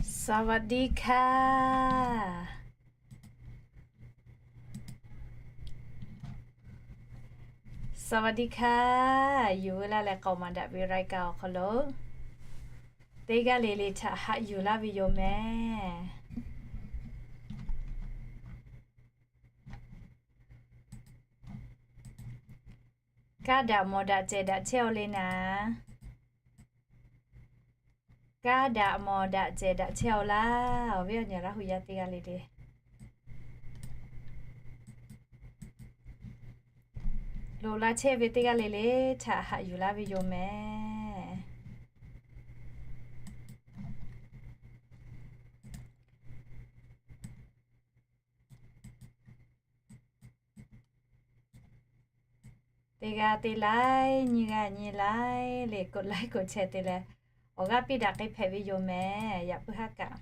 สวัสดีค่ะ สวัสดีค่ะ Yuˬ ve laˇ leh k'aoˍ maˍ daꞈ ve รายการ awˬ hk'aw lo teˇ g'aˇ le le htaꞈ haꞈ yuˬ laˇ ve yoˬ mehˍ. Kaˇ daꞈ mawˬ daꞈ cehˬ daꞈ chehˇ-aw le naˍ. Kaˇ daꞈ mawˬ daꞈ cehˬ daꞈ chehˇ-aw laˇ. Awˬ viˉ awˬ nyi Laˇ hu yaˇ teˇ g'aˇ le le, loꞈ la chehˇ ve teˇ g'aˇ le le htaꞈ haꞈ yuˬ laˇ ve yoˬ mehˍ. Teˇ g'aˇ teˇ laiˉ, nyiˇ g'aˇ nyiˇ laiˉ le, กดไลค์ กดแชร์ te leh awˬ g'aˇ piˇ daꞈ k'ai hpehꞈ ve yoˬ mehˍ. Yaꞈ puiˉ haˉ kaꞈ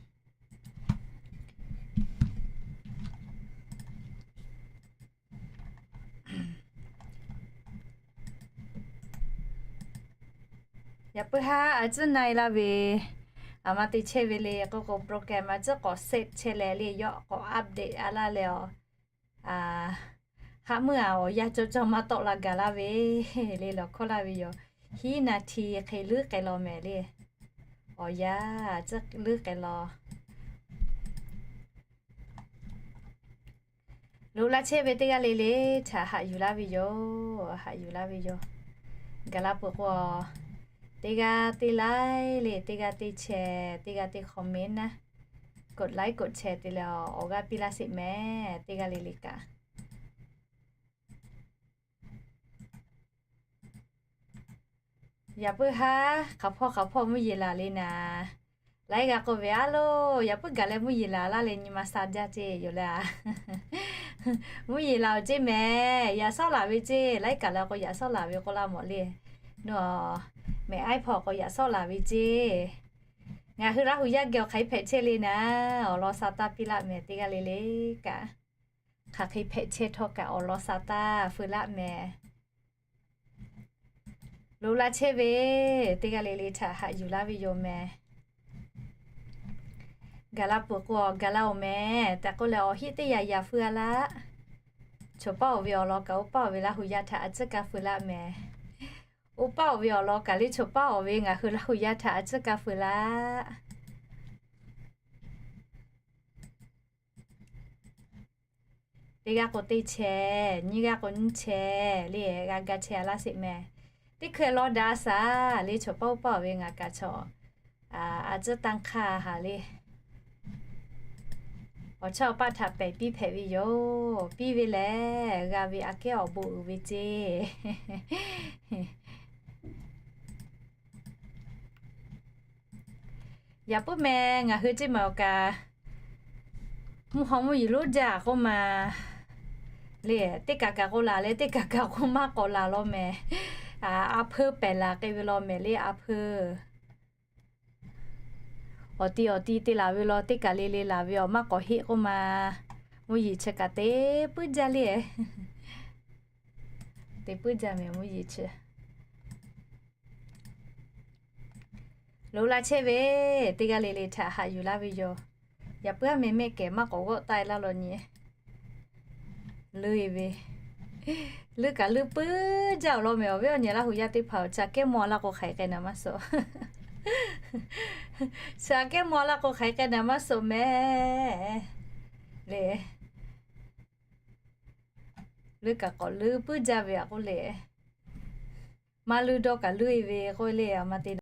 Yaꞈ puiˉ haˉ a tcuhˉ na-e laˇ ve, aˬ ma te chehˇ ve le k'oˆ k'o, program a tcuhˉ k'awꞈ save chehˇ leh le, yawˇ k'awꞈ update a laˇ leh-aˬ, haˉ meuˇ-aˬ awˬ yanˇ cawˇ cawˇ maˇ tawˆ la gaˬ laˇ ve le, lawˬ hkawˇ laˇ ve yoˬ. Hiˉ naˍ hti hk'e leuˉ k'ai law mehˍ le. Awˬ yanˇ tcuhˉ leuˉ k'ai law. Loꞈ la chehˇ ve teˇ g'aˇ le le htaꞈ haꞈ yuˬ laˇ ve yoˬ. Haꞈ yuˬ laˇ ve yoˬ. Gaˬ la peuˬ k'o, teˇ g'aˇ teˇ laiˉ le, teˇ g'aˇ teˇ share, teˇ g'aˇ teˇ comment naˉ, กดไลค์ กดแชร์ te leh awˬ g'aˇ piˇ laˇ sheˍ mehˍ. Teˇ g'aˇ le le kaꞈ Yaꞈ puiˉ haˉ hk'aˬ hpawˇ hk'aˬ hpawˇ mvuhˇ yeˬ laˬ le naˍ. Laiˉ g'a k'oˆ ve, a loˬ, yaꞈ puiˉ gaˬ leh mvuhˇ yeˬ laˬ laˇ leh nyi ma sha jaˇ ceˇ yoˬ le a. Mvuhˇ yeˬ laˬ-oˬ ceˇ mehˍ. Yaꞈ sawˉ laˬ ve ceˇ. Laiˉ kaꞈ leh k'o yaꞈ sawˉ laˬ ve k'oˆ laˇ mawˬ le. Nawˬ mehˍ iˉ hpawˇ k'o yaꞈ sawˉ laˬ ve ceˇ. Ngaˬ hui Laˇ hu yaˇ geh awˬ hk'aˬ hk'e hpehꞈ chehˇ le naˍ. Awˬ lawn sha taˇ piˇ laˆ mehˍ. Teˇ g'aˇ le le kaꞈ hk'aˬ hk'e hpehꞈ chehˇ htawˇ kaꞈ awˬ lawn sha taˇ feu laˆ mehˍ. Loꞈ la chehˇ ve teˇ g'aˇ le le htaꞈ haꞈ yuˬ laˇ ve yoˬ mehˍ. Gaˬ la peuˬ k'o, gaˬ la-oˬ mehˍ tehꞈ k'oˆ leh awˬ hiˆ teˇ yaꞈ yaꞈ feu-a laˇ. Choˬ paˇ-oˬ ve awˬ lawn kaꞈ oˇ paˇ-oˬ ve Laˇ hu yaˇ htaꞈ a tcuhˉ kaˇ feu laˆ mehˍ. Oˇ paˇ-oˬ ve awˬ lawn kaꞈ le choˬ paˇ-oˬ ve ngaˬ hui Laˇ hu yaˇ htaꞈ a tcuhˉ kaˇ feu laˇ. Teˇ g'aˇ k'o teˇ chehˇ, nyiˇ g'aˇ k'o nyiˇ chehˇ le, g'a ga chehˇ-a laˇ sheˍ mehˍ. Teˇ hkui-a lawn daꞈ-a saˍ le, chaw paˇ oˇ paˇ-oˬ ve ngaˬ kaꞈ chaw a tcuhˉ tanˇ hk'aˇ haˍ le. Awˬ chawˇ awˬ paˇ htaꞈ pehˬ piˇ hpehꞈ ve yoˬ. Piˇ ve lehˬ g'a ve aꞈ kehˉ awˬ bon uiˍ ve ceˇ. Yaꞈ puiˉ meh ngaˬ hui ceˇ maˬ awˬ kaꞈ, mvuhˇ haw mvuhˇ yeˬ lonˉ jaˇ k'oˆ ma le, teˇ kaˬ kaˬ k'o laˬ leh teˇ kaˬ kaˬ k'o maˇ k'awꞈ laˬ law mehˍ. A hpeuˇ pehˬ laˬ k'ai ve law mehˍ le, a hpeuˇ. Awˬ ti awˬ ti te laˬ ve law, teˇ kaˬ le le laˬ ve awˬ maˇ k'awꞈ heˆ k'oˆ ma. Mvuhˇ yeˬ chi kaꞈ te puiˉ jaˇ le. Te puiˉ jaˇ mehˍ mvuhˇ yeˬ chi. Loꞈ la chehˇ ve teˇ g'aˇ le le htaꞈ haꞈ yuˬ laˇ ve yoˬ. Yaꞈ puiˉ aˉ meh mehˆ kehˬ maˇ k'awꞈ g'awˆ taˆ-e laˇ law nyi. Leuˉ-e ve, leuˉ kaꞈ leuˉ puiˉ jaˇ-oˬ law mehˍ. Awˬ viˉ awˬ nyi Laˇ hu yaˇ teˇ hpaˍ-oˬ, chi aꞈ kehˉ mawˇ laˇ k'o hk'aˬ hk'e k'ai naˍ maˇ suh. Chi aꞈ kehˉ mawˇ laˇ k'o hk'aˬ hk'e k'ai naˍ maˇ suh mehˍ le. Leuˉ kaꞈ k'awꞈ leuˉ puiˉ jaˇ ve aꞈ k'oˆ le. Maˇ leuˉ dawˇ kaꞈ leuˉ-e ve k'oˆ le, a ma te naˍ.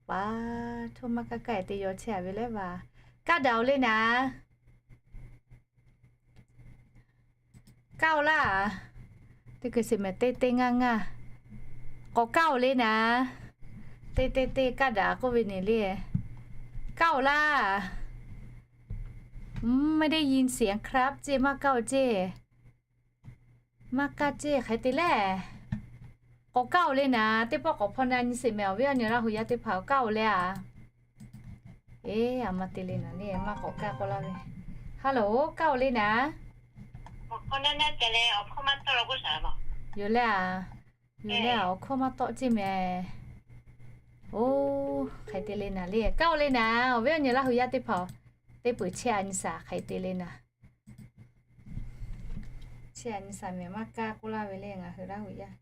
Paˍ htoˇ maˇ kaˇ kaˇ te yaw chehˇ a ve lehˬ vaˬ. Kaˇ daꞈ-oˬ le naˍ. Kaˇ-oˬ laˇ. Teˇ hkui sheˍ mehˍ teˇ teˇ ngaˇ ngaˇ. K'awꞈ kaˇ-oˬ le naˍ. Teˇ teˇ teˇ kaˇ daꞈ k'oˆ ve neˬ le. Kaˇ-oˬ laˇ. ไม่ได้ยินเสียงครับ ceˇ, maˇ kaˇ-oˬ ceˇ. Maˇ kaˇ ceˇ hk'e te lehˬ. K'awꞈ kaˇ-oˬ le naˍ. Teˇ pawˆ k'awꞈ hpaw na nyi sheˍ mehˍ, awˬ viˉ awˬ nyi Laˇ hu yaˇ teˇ hpaˍ-oˬ, kaˇ-oˬ le a. Eˬ, a ma te le naˍ le, maˇ k'awꞈ kaˇ k'oˆ laˇ ve. Hello, kaˇ-oˬ le naˍ. Yoˬ lehˬ a. Yoˬ lehˬ a, awˬ hkawˇ maˇ tawˆ ceˇ mehˍ. Oˬ, hk'e te le naˍ le, kaˇ-oˬ le naˍ. Awˬ viˉ awˬ nyi Laˇ hu yaˇ teˇ hpaˍ-oˬ, teˇ peuˬ chehˇ a nyi shaˍ hk'e te le naˍ. Chehˇ a nyi shaˍ mehˍ, maˇ kaˇ k'oˆ laˇ ve le ngaˬ hui Laˇ hu yaˇ.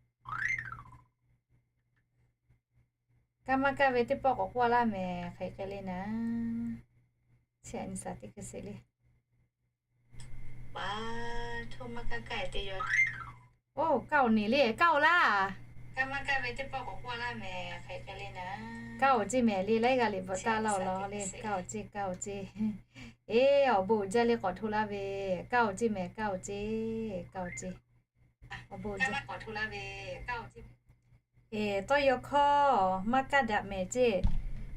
Kaˇ maˇ kaˇ ve teˇ pawˆ k'awꞈ k'oˆ laˇ mehˍ, hk'e hk'e le naˍ. Chehˇ a nyi shaˍ teˇ hkui sheˍ le. Paˍ htoˇ maˇ kaˇ kaˇ te yaw. Oˬ, kaˇ-oˬ neˬ le, kaˇ-oˬ laˇ. Kaˇ maˇ kaˇ ve teˇ pawˆ k'awꞈ k'oˆ laˇ mehˍ, hk'e hk'e le naˍ. Kaˇ-oˬ ceˇ mehˍ le, laiˉ g'aˇ le bvuhꞈ taˇ laˇ-oˬ law le, kaˇ-oˬ ceˇ, kaˇ-oˬ ceˇ. Eˬ, awˬ bon jaˇ le k'awꞈ hto laˇ ve, kaˇ-oˬ ceˇ mehˍ, kaˇ-oˬ ceˇ, kaˇ-oˬ ceˇ. Awˬ bon jaˇ. Eˬ, tawˇ yaw hkawˇ maˇ kaˇ daꞈ mehˍ ceˇ.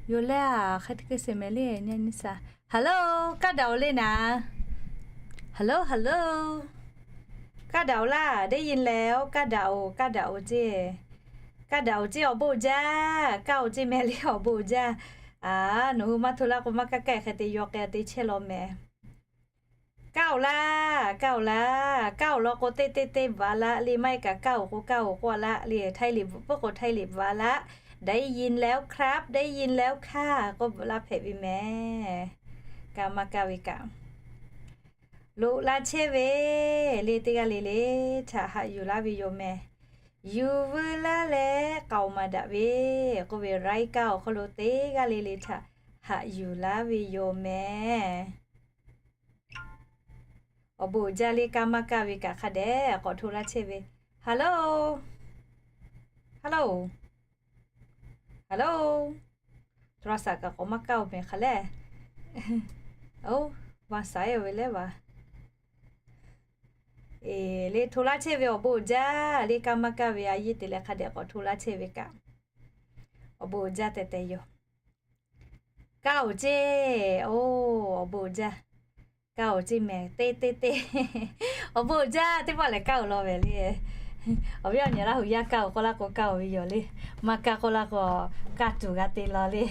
Yoˬ lehˬ a, hk'e te hkui sheˍ mehˍ le, nyi nyi shaˍ. Hello, kaˇ daꞈ-oˬ le naˍ. Hello, hello. Kaˇ daꞈ-oˬ laˇ, ได้ยินแล้ว kaˇ daꞈ-oˬ, kaˇ daꞈ-oˬ ceˇ. Kaˇ daꞈ-oˬ ceˇ, awˬ bon jaˇ, kaˇ-oˬ ceˇ mehˍ le, awˬ bon jaˇ. A, nawˬ hui maˇ hto laˇ k'o maˇ kaˇ kaˇ hk'e te yaw k'ai te chehˇ law mehˍ. Kaˇ-oˬ laˇ, kaˇ-oˬ laˇ, kaˇ-oˬ law k'o teˇ teˇ teˇ bvuhꞈ a laˇ le, maˇ heˆ kaꞈ kaˇ-oˬ k'o kaˇ-oˬ k'oˆ a laˇ le, htaiˇ liꞈ bvuhꞈ peuˬ k'o htaiˇ liꞈ bvuhꞈ a laˇ. ได้ยินแล้วครับ ได้ยินแล้วค่ะ k'oˆ bvuhꞈ laˇ hpehꞈ ve mehˍ. Kaˇ maˇ kaˇ ve kaꞈ loꞈ la chehˇ ve le, teˇ g'aˇ le le htaꞈ haꞈ yuˬ laˇ ve yoˬ mehˍ. Yuˬ veu laˇ leh k'aoˍ maˍ daꞈ ve k'oˆ ve รายการ awˬ hk'aw lo teˇ g'aˇ le le htaꞈ haꞈ yuˬ laˇ ve yoˬ mehˍ. Awˬ bon uiˍ jaˇ le, kaˇ maˇ kaˇ ve kaꞈ hk'a dehꞈ k'awꞈ hto laˇ chehˇ ve. Hello, hello, hello. Hto la shaˍ kaꞈ k'awꞈ maˇ kaˇ-oˬ mehˍ hk'a lehˬ. Oˬ, va shaˍ-eˬ ve lehˬ va. Eˬ, le hto laˇ chehˇ ve awˬ bon uiˍ jaˇ le, kaˇ maˇ kaˇ ve a yeˇ te leh hk'a dehꞈ k'awꞈ hto laˇ chehˇ ve kaꞈ awˬ bon uiˍ jaˇ tehꞈ tehꞈ yoˬ. Kaˇ-oˬ ceˇ. Oˬ, awˬ bon uiˍ jaˇ. Kaˇ-oˬ ceˇ mehˍ teˇ teˇ teˇ. Awˬ bon uiˍ jaˇ, teˇ pawˆ lehˬ kaˇ-oˬ law ve le. Awˬ viˉ awˬ nyi Laˇ hu yaˇ kaˇ-oˬ k'oˆ laˇ k'o kaˇ-oˬ ve yoˬ le. Maˇ kaˇ k'oˆ laˇ k'o kaˇ tuˬ g'a te law le.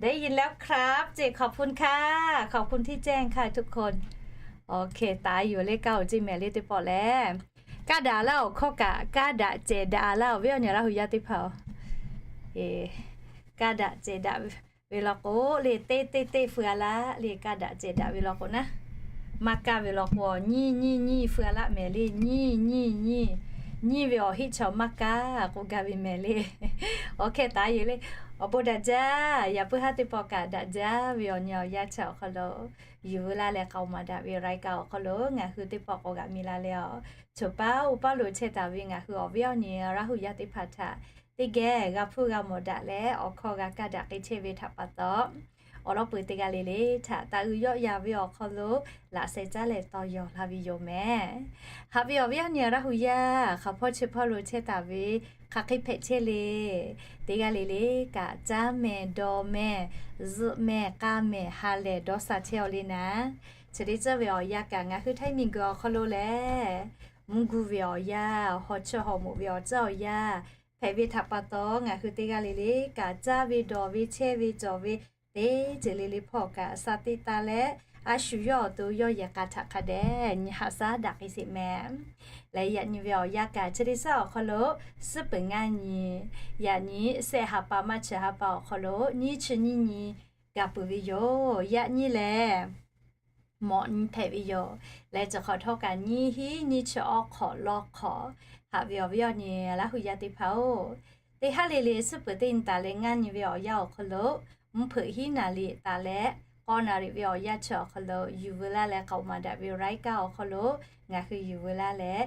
ได้ยินแล้วครับ ceˇ, ขอบคุณค่ะ ขอบคุณที่แจ้งค่ะทุกคน. Awˬ hkeh taˍ yoˬ le, kaˇ-oˬ ceˇ mehˍ le teˇ pawˆ lehˬ. Kaˇ daꞈ laˇ awˬ hkawˇ kaꞈ kaˇ daꞈ cehˬ daꞈ laˇ, awˬ viˉ awˬ nyi Laˇ hu yaˇ teˇ hpaˍ-oˬ. Kaˇ daꞈ cehˬ daꞈ ve law k'o le, teˇ teˇ teˇ feu a laˇ le, kaˇ daꞈ cehˬ daꞈ ve law k'o naˉ, maˇ kaˇ ve law k'o nyiˇ nyiˇ nyiˇ feu a laˇ mehˍ le, nyiˇ nyiˇ nyiˇ, nyiˇ ve awˬ heˆ chaw maˇ kaˇ k'oˆ gaˇ ve mehˍ le. Awˬ hkeh taˍ yoˬ le. Awˬ bon daꞈ jaˇ, yaꞈ puiˉ haˉ teˇ pawˆ kaꞈ daꞈ jaˇ ve awˬ nyi awˬ yanˇ chaw awˬ hk'aw lo yuˬ veu laˇ leh k'aoˍ maˍ daꞈ ve รายการ awˬ hk'aw lo ngaˬ hui teˇ pawˆ k'awꞈ g'aꞈ mi la leh a, choˬ paˉ oˇ paˉ lo chehˇ taˍ ve ngaˬ hui awˬ viˉ awˬ nyi Laˇ hu yaˇ teˇ hpaˍ htaꞈ teˇ geh g'a hpuˇ g'a mawˬ daꞈ leh awˬ hkawˇ g'a kaˇ daꞈ k'ai chehˇ ve htaꞈ pa taw, awˬ lawn peuˬ teˇ g'aˇ le le htaꞈ taˇ uiˍ yawˆ yan ve awˬ hk'aw lo laꞈ sheh caˉ leh taw yawˬ la ve yoˬ mehˍ. Haꞈ ve awˬ viˉ awˬ nyi Laˇ hu yaˇ hk'aˬ hpawˇ chi hpawˇ lo chehˇ taˍ ve hk'aˬ hk'e hpehꞈ chehˇ le, teˇ g'aˇ le le kaꞈ caˇ mehˍ dawˬ mehˍ zuhꞈ mehˍ k'a mehˍ ha lehˬ dawˇ sha chehˇ-aw le naˉ. Chi teˇ ceuˬ ve awˬ yanˇ kaꞈ ngaˬ hui htaiˇ miˬguiˬ awˬ hk'aw lo lehˬ, mvuhˇ guˇ ve awˬ yanˇ, haw cheuˇ haw moꞈ ve awˬ ceuˬ awˬ yanˇ hpehꞈ ve htaꞈ pa taw, ngaˬ hui teˇ g'aˇ le le kaꞈ caˇ ve dawˬ ve chehˇ ve cawˬ ve teˇ ceuˬ le le hpawˇ kaꞈ sha teˇ taˇ leh, a shu yawˇ awˬ to yawˇ yehˬ k'a htaꞈ hk'a dehꞈ nyi haꞈ shaˉ daꞈ k'ai sheˍ mehˍ. Leh yaꞈ nyi ve awˬ yanˇ kaꞈ chi teˇ ceuˬ awˬ hk'aw lo suhˉ peuˬ ngaˇ nyi, yaꞈ nyi shehˆ ha pa maˇ chi ha pa awˬ hk'aw lo nyiˇ chi nyiˇ nyi gaˬ peuˬ ve yoˬ. Yaꞈ nyi lehˬ mawꞈ nyi hpehꞈ ve yoˬ. Leh chi hk'awꞈ htawˇ kaꞈ nyiˇ hinˉ nyiˇ chi awˇ hk'awꞈ law hk'awꞈ haꞈ ve awˬ viˉ awˬ nyi Laˇ hu yaˇ teˇ hpaˍ-oˬ, teˇ haˉ le le suhˉ peuˬ teˇ nyi taˍ leh ngaˇ nyi ve awˬ yanˇ awˬ hk'aw lo mvuhˇ hpeuꞈ hiˉ naˍ liꞈ taˍ leh Awˬ naˍ riˍ ve awˬ yanˇ chi awˬ hk'aw lo yuˬ veu laˇ leh k'aoˍ maˍ daꞈ ve รายการ awˬ hk'aw lo ngaˬ hui yuˬ veu laˇ leh,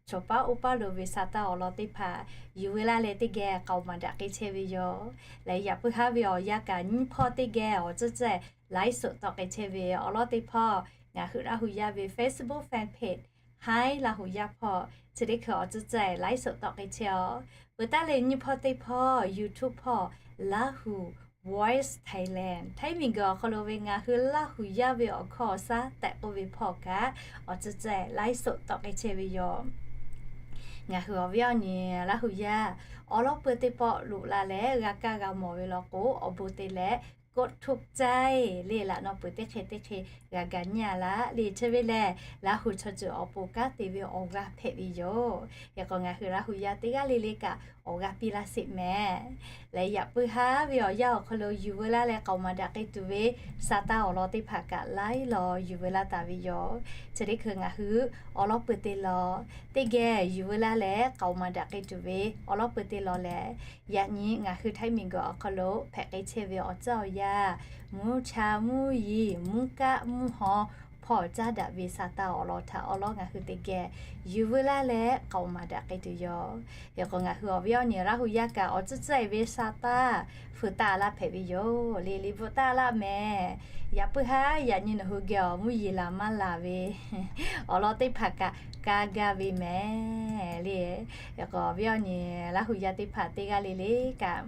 chaw paˉ oˇ paˉ lo ve sa taˇ awˬ lawn teˇ hpaˍ yuˬ veu laˇ leh teˇ geh k'aoˍ maˍ daꞈ k'ai chehˇ ve yoˬ. Leh yaꞈ puiˉ haˉ ve awˬ yanˇ kaꞈ nyiˇ hpawˇ teˇ geh awˬ tcuhˉ cehˇ ไลฟ์สด tawˆ k'ai chehˇ ve awˬ lawn teˇ hpawˇ ngaˬ hui Laˇ hu yaˇ ve Facebook fanpage Hi Laˇ hu yaˇ hpawˇ chi teˇ hkui awˬ tcuhˉ cehˇ ไลฟ์สด tawˆ k'ai chehˇ-oˬ. Peuˬ taˉ leh nyiˇ hpawˇ teˇ hpawˇ YouTube hpawˇ Laˇ hu Voice Thailand, Htaiˇ miˬguiˬ awˬ hk'aw lo ve ngaˬ hui Laˇ hu yaˇ ve awˬ hkawˇ awˬ shaˉ tehꞈ k'oˆ ve hpawˇ kaꞈ awˬ tcuhˉ cehˇ ไลฟ์สด tawˆ k'ai chehˇ ve yoˬ. Ngaˬ hui awˬ viˉ awˬ nyi Laˇ hu yaˇ awˬ lawn peu teˇ pawˆ loꞈ la leh g'a kaˇ g'a mawˬ ve law k'o, awˬ bon te leh กดถูกใจ le laꞈ naw peuˬ teˇ hk'e teˇ hk'e g'a gaˬ nyi-a laˇ le. Chi ve lehˬ, Laˇ hu chaw ceuˬ awˬ pon kanˉ te ve awˬ g'aˇ hpehꞈ ve yoˬ. Hk'e k'o, ngaˬ hui Laˇ hu yaˇ teˇ g'aˇ le le kaꞈ awˬ g'aˇ piˇ laˇ sheˍ mehˍ. Leh yaꞈ puiˉ haˉ ve awˬ yanˇ awˬ hk'aw lo yuˬ veu laˇ leh k'aoˍ maˍ daꞈ k'ai tuˬ ve sa taˇ awˬ lawn teˇ hpaˍ kaꞈ laiˉ law yuˬ veu laˇ taˍ ve yoˬ. Chi teˇ hkui ngaˬ hui awˬ lawn peu te law teˇ geh yuˬ veu laˇ leh k'aoˍ maˍ daꞈ k'ai tuˬ ve awˬ lawn peu te law lehˬ, yaꞈ nyi ngaˬ hui Htaiˇ miˬguiˬ awˬ hk'aw lo hpehꞈ k'ai chehˇ ve awˬ tcuhˉ awˬ yanˇ, mvuhˇ cha mvuhˇ yeˬ mvuhˇ kaˆ mvuhˇ haw hpawˇ caˉ daꞈ ve sa taˇ awˬ lawn htaꞈ awˬ lawn ngaˬ hui teˇ geh yuˬ veu laˇ leh k'aoˍ maˍ daꞈ k'ai tuˬ yoˬ. Hk'e k'o, ngaˬ hui awˬ viˉ awˬ nyi Laˇ hu yaˇ kaꞈ awˬ tcuhˉ cehˇ ve sa taˇ feu taˇ laˇ hpehꞈ ve yoˬ le. Liꞈ bvuhꞈ taˇ laˇ mehˍ. Yaꞈ puiˉ haˉ yaꞈ nyi nawˬ hui geh awˬ mvuhˇ yeˬ laˬ maˇ laˬ ve awˬ lawn teˇ hpaˍ kaꞈ kaˇ gaˇ ve mehˍ le. Hk'e k'o, awˬ viˉ awˬ nyi Laˇ hu yaˇ teˇ hpaˍ teˇ g'aˇ le le kaꞈ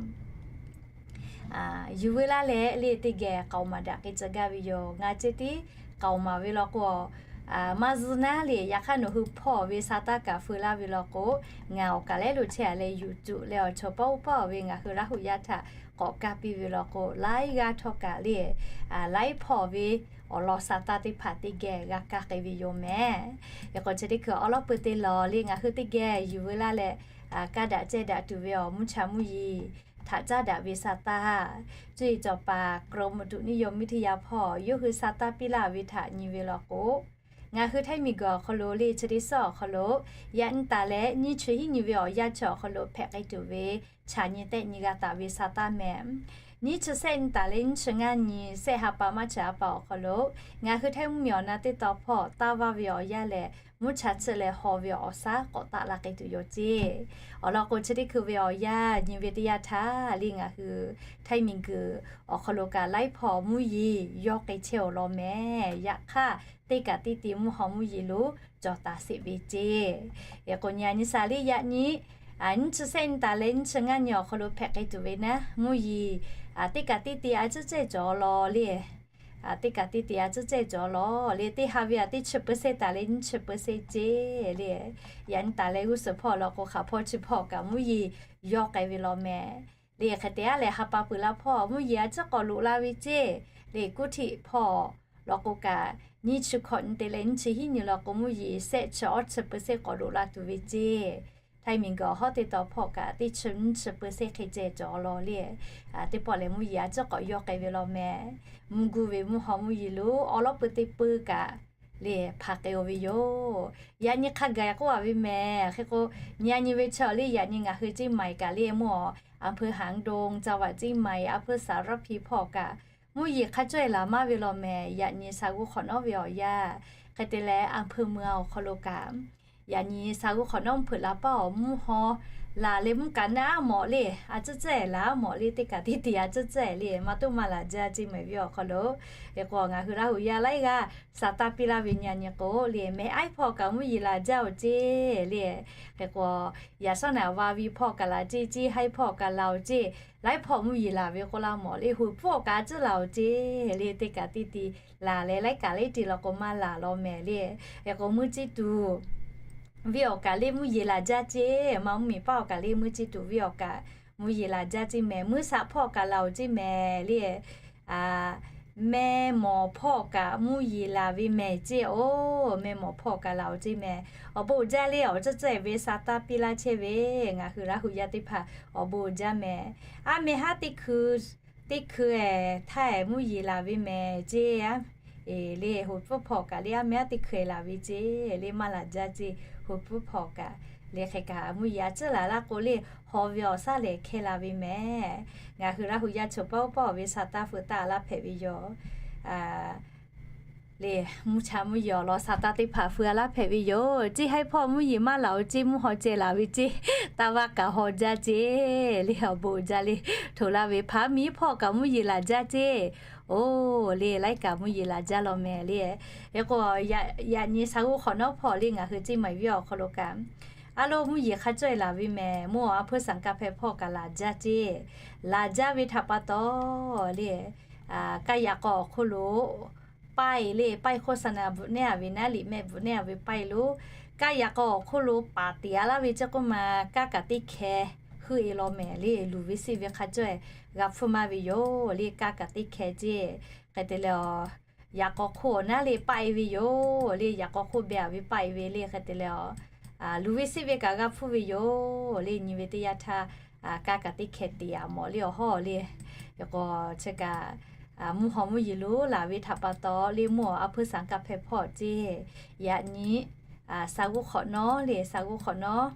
yuˬ veu laˇ leh le teˇ geh k'aoˍ maˍ daꞈ k'ai tcuh gaˇ ve yoˬ. Ngaˬ ceh tiˉ k'aoˍ maˍ ve law k'o, maˇ zuhˇ naˉ le. Yaꞈ hk'aˇ nawˬ hui hpawˇ ve sa taˇ kaꞈ feu laˇ ve law k'o, ngaˬ awˬ kaˍ lehˉ lo chehˇ-a leh yuˬ tuˬ leh awˬ chawˬ paˉ oˇ paˉ ve ngaˬ hui Laˇ hu yaˇ htaꞈ k'awꞈ kaˇ piˇ ve law k'o, laiˉ g'aˇ htawˇ kaꞈ le laiˉ hpawˇ ve awˬ lawn sa taˇ teˇ hpaˍ teˇ geh g'a kaˇ k'ai ve yoˬ mehˍ. Hk'e k'o, chi teˇ hkui awˬ lawn peu te law le ngaˬ hui teˇ geh yuˬ veu laˇ leh kaˇ daꞈ cehˇ daꞈ tuˬ ve awˬ mvuhˇ cha mvuhˇ yeˬ htaꞈ caˉ daꞈ ve sa taˇ, cuˇ yiˍ cawˬ paˍ กรมอุตุนิยมวิทยา hpawˇ yawˇ hui sa taˇ piˇ laˇ ve htaꞈ nyi ve law k'o, ngaˬ hui Htaiˇ miˬguiˬ awˬ hk'aw lo le chi teˇ suhˉ awˬ hk'aw lo yaꞈ nyi taˍ leh nyiˇ chi hiˉ nyi ve awˬ yanˇ chi awˬ hk'aw lo hpehꞈ k'ai tuˬ ve chaꞈ nyi tehˆ nyi g'a taˍ ve sa taˇ mehˍ. Nyiˇ chi sehˆ nyi taˍ leh nyiˇ chi ngaˇ nyi sehˆ ha pa maˇ chi ha pa awˬ hk'aw lo ngaˬ hui Htaiˇ mvuhˇmiˬ awˬ na teˇ tawn hpawˇ taˇ vaˇ ve awˬ yanˇ lehˬ, mvuhˇ cha chiˆ leh haw ve awˬ shaˉ k'awꞈ taˆ la k'ai tuˬ yoˬ ceˇ. Awˬ lawn k'o, chi teˇ hkui ve awˬ yanˇ nyi ve teˇ yanˇ htaˇ le ngaˬ hui Htaiˇ miˬguiˬ awˬ hk'aw lo kaꞈ laiˉ hpawˇ mvuhˇ yeˬ yawˇ k'ai chehˇ awˬ lawn mehˍ. Yaꞈ hk'aˇ, teˇ kaꞈ teˇ ti mvuhˇ haw mvuhˇ yeˬ lo cawˬ taˍ sheˍ ve ceˇ. Hk'e k'o, nyi a nyi sha le yaꞈ nyi nyiˇ chi sehˆ nyi taˍ leh nyiˇ chi ngaˇ nyi awˬ hk'aw lo hpehꞈ k'ai tuˬ ve naˉ, mvuhˇ yeˬ teˇ kaꞈ teˇ ti a ciˉ cehˇ cawˬ law le. Teˇ kaꞈ teˇ ti a ciˉ cehˇ cawˬ law le. Teˇ ha ve a teˇ chi เปอร์เซ็นต์ taˍ leh nyiˇ chi เปอร์เซ็นต์ ceˇ le. Yaꞈ nyi taˍ leh g'uˇ suhˍ hpawˇ law k'o, hk'aˬ hpawˇ chi hpawˇ kaꞈ mvuhˇ yeˬ yawˇ k'ai ve law mehˍ. Le hk'e te a leh ha pa peuˬ la hpawˇ mvuhˇ yeˬ a ciˉ k'awꞈ loꞈ la ve ceˇ. Le kuˇ htiˆ hpawˇ law k'o kaꞈ, nyiˇ chi hkawꞈ nyi te leh nyiˇ chi hiˉ nyi law k'o, mvuhˇ yeˬ sehˆ chi awˇ chi เปอร์เซ็นต์ k'awꞈ loꞈ la tuˬ ve ceˇ. Htaiˇ miˬguiˬ awˬ hawˉ teˇ tawn hpawˇ kaꞈ teˇ chi nyiˇ chi เปอร์เซ็นต์ hk'e ceh cawˬ law le. Teˇ pawˆ lehˬ mvuhˇ yeˬ a ciˉ k'awꞈ yawˇ k'ai ve law mehˍ. Mvuhˇ guˇ ve mvuhˇ haw mvuhˇ yeˬ lo awˬ lawn peu teˇ peu kaꞈ le hpanˍ k'ai-o ve yoˬ. Yaꞈ nyi hk'a gaˬ k'oˆ-a ve mehˍ. Hk'e k'o, nyi a nyi ve chi awˬ le yaꞈ nyi ngaˬ hui ceˇ maiˍ kaꞈ le mvuhˇ awˬ อำเภอหางดง จังหวัดเชียงใหม่ อำเภอสารพี hpawˇ kaꞈ mvuhˇ yeˬ hk'a cawˇ-e laˬ maˇ ve law mehˍ. Yaꞈ nyi sa g'uˇ hk'awꞈ nawˉ ve awˬ yanˇ hk'e te leh อำเภอเมือง awˬ hk'aw lo kaꞈ, yaꞈ nyi sa g'uˇ hk'awꞈ nawˉ mvuhˇ hpeuꞈ la paˇ awˬ mvuhˇ haw laˬ leh mvuhˇ kaꞈ naˉ mawꞈ le, a ciˉ cehˇ laˬ mawꞈ le, teˇ kaꞈ teˇ ti a ciˉ cehˇ le maˇ toˆ maˇ laˬ jaˇ ceˇ mehˍ ve awˬ hk'aw lo. Hk'e k'o, ngaˬ hui Laˇ hu yaˇ laiˉ g'aˇ sa taˇ piˇ laˇ ve nyi a nyi k'o le, mehˍ aiˉ hpawˇ kaꞈ mvuhˇ yeˬ laˬ jaˇ-oˬ ceˇ le. Hk'e k'o, yaꞈ shawˉ naˍ va vi hpawˇ kaꞈ laˬ ceˇ, ceˇ haiˉ hpawˇ kaꞈ laˬ-oˬ ceˇ, laiˉ hpawˇ mvuhˇ yeˬ laˬ ve k'oˆ laˇ mawꞈ le, hoꞈ pfuhˇ awˬ kaꞈ a ciˉ laˬ-oˬ ceˇ le, teˇ kaꞈ teˇ ti laˬ leh laiˉ kaꞈ laiˉ ti law k'o maˇ laˬ law mehˍ le. Hk'e k'o, mvuhˇ ceˇ tuˬ ve awˬ kaꞈ le mvuhˇ yeˬ laˬ jaˇ ceˇ, maˇ mvuhˇ miˬ paˇ awˬ kaꞈ le mvuhˇ ceˇ tuˬ ve awˬ kaꞈ mvuhˇ yeˬ laˬ jaˇ ceˇ mehˍ, mvuhˇ shaꞈ hpawˇ kaꞈ laˬ-oˬ ceˇ mehˍ le. Meh mawˬ hpawˇ kaꞈ mvuhˇ yeˬ laˬ ve mehˍ ceˇ-oˬ, meh mawˬ hpawˇ kaꞈ laˬ-oˬ ceˇ mehˍ. Awˬ bon jaˇ le awˬ ciˉ cehˇ ve sa taˇ piˇ laˇ chehˇ ve ngaˬ hui Laˇ hu yaˇ teˇ hpaˍ awˬ bon jaˇ mehˍ. Aˉ meh haˉ teˇ hkui, teˇ hkui-eˬ htaˇ-eˬ mvuhˇ yeˬ laˬ ve mehˍ ceˇ a. Eˬ le, hoꞈ pfuhˇ hpawˇ kaꞈ le aˉ meh haˉ teˇ hkui-eˬ laˬ ve ceˇ le, maˇ laˬ jaˇ ceˇ, hoꞈ pfuhˇ hpawˇ kaꞈ le. Hk'e kaꞈ mvuhˇ yeˬ a ciˉ laˬ laˇ k'o le, haw ve awˬ shaˉ lehˬ hkehˇ la ve mehˍ. Ngaˬ hui Laˇ hu yaˇ chaw paˇ oˇ paˇ-oˬ ve sa taˇ feu taˇ laˇ hpehꞈ ve yoˬ. le, mvuhˇ cha mvuhˇ yeˬ awˬ lawn sha taˇ teˇ hpaˍ feu a laˇ hpehꞈ ve yoˬ. Ceˇ haiˉ hpawˇ mvuhˇ yeˬ maˇ laˬ-oˬ ceˇ, mvuhˇ haw ceh laˬ ve ceˇ, taˇ vaˇ kaꞈ haw jaˇ ceˇ le, awˬ bon jaˇ le. Htoꞈ laˇ ve hpaˍ miˉ hpawˇ kaꞈ mvuhˇ yeˬ laˬ jaˇ ceˇ. Oˇ le, laiˉ kaꞈ mvuhˇ yeˬ laˬ jaˇ law mehˍ le. Hk'e k'o, yaꞈ nyi sha g'oˇ hk'awꞈ nawˉ hpawˇ le ngaˬ hui ceˇ maˍ ve awˬ hk'aw lo kaꞈ, a lo mvuhˇ yeˬ hk'a cawˇ-e laˬ ve mehˍ. Mvuhˇ awˬ a hpeuˇ saˍ kaˇ hpehˇ hpawˇ kaꞈ laˬ jaˇ ceˇ. Laˬ jaˇ ve htaꞈ pa taw le, kaˇ yaꞈ k'aw awˬ hk'oˆ lo ป้าย le, ป้ายโฆษณา bvuhꞈ nehˉ a ve naˉ, liꞈ mehˆ bvuhꞈ nehˉ a ve ป้าย lo, kaˇ yaꞈ k'aw awˬ hk'oˆ lo paˍ tiˍ a laˇ ve ceˇ k'oˆ ma, kaˇ kaꞈ teˇ hkeh heuˆ-e law mehˍ le. Luˬ ve seˆ ve hk'a cawˇ-e g'a hpfuhˇ maˇ ve yoˬ le, kaˇ kaꞈ teˇ hkeh ceˇ. Hk'e te leh, yaꞈ k'aw hk'oˆ awˬ naˉ le ป้าย ve yoˬ le, yaꞈ k'aw hk'oˆ beh a ve ป้าย ve le. Hk'e te leh, luˬ ve seˆ ve kaꞈ g'a hpfuhˇ ve yoˬ le. Nyi ve teˇ yanˇ htaˇ, kaˇ kaꞈ teˇ hkeh teˍ a mawˬ le awˬ hawˉ le. Yaꞈ k'aw chi kaꞈ, mvuhˇ haw mvuhˇ yeˬ lonˉ laˬ ve htaꞈ pa taw le, mvuhˇ awˬ a hpeuˇ saˍ kaˇ hpehˇ hpawˇ ceˇ. Yaꞈ nyi sha g'oˇ hk'awꞈ nawˉ le, sha g'oˇ hk'awꞈ nawˉ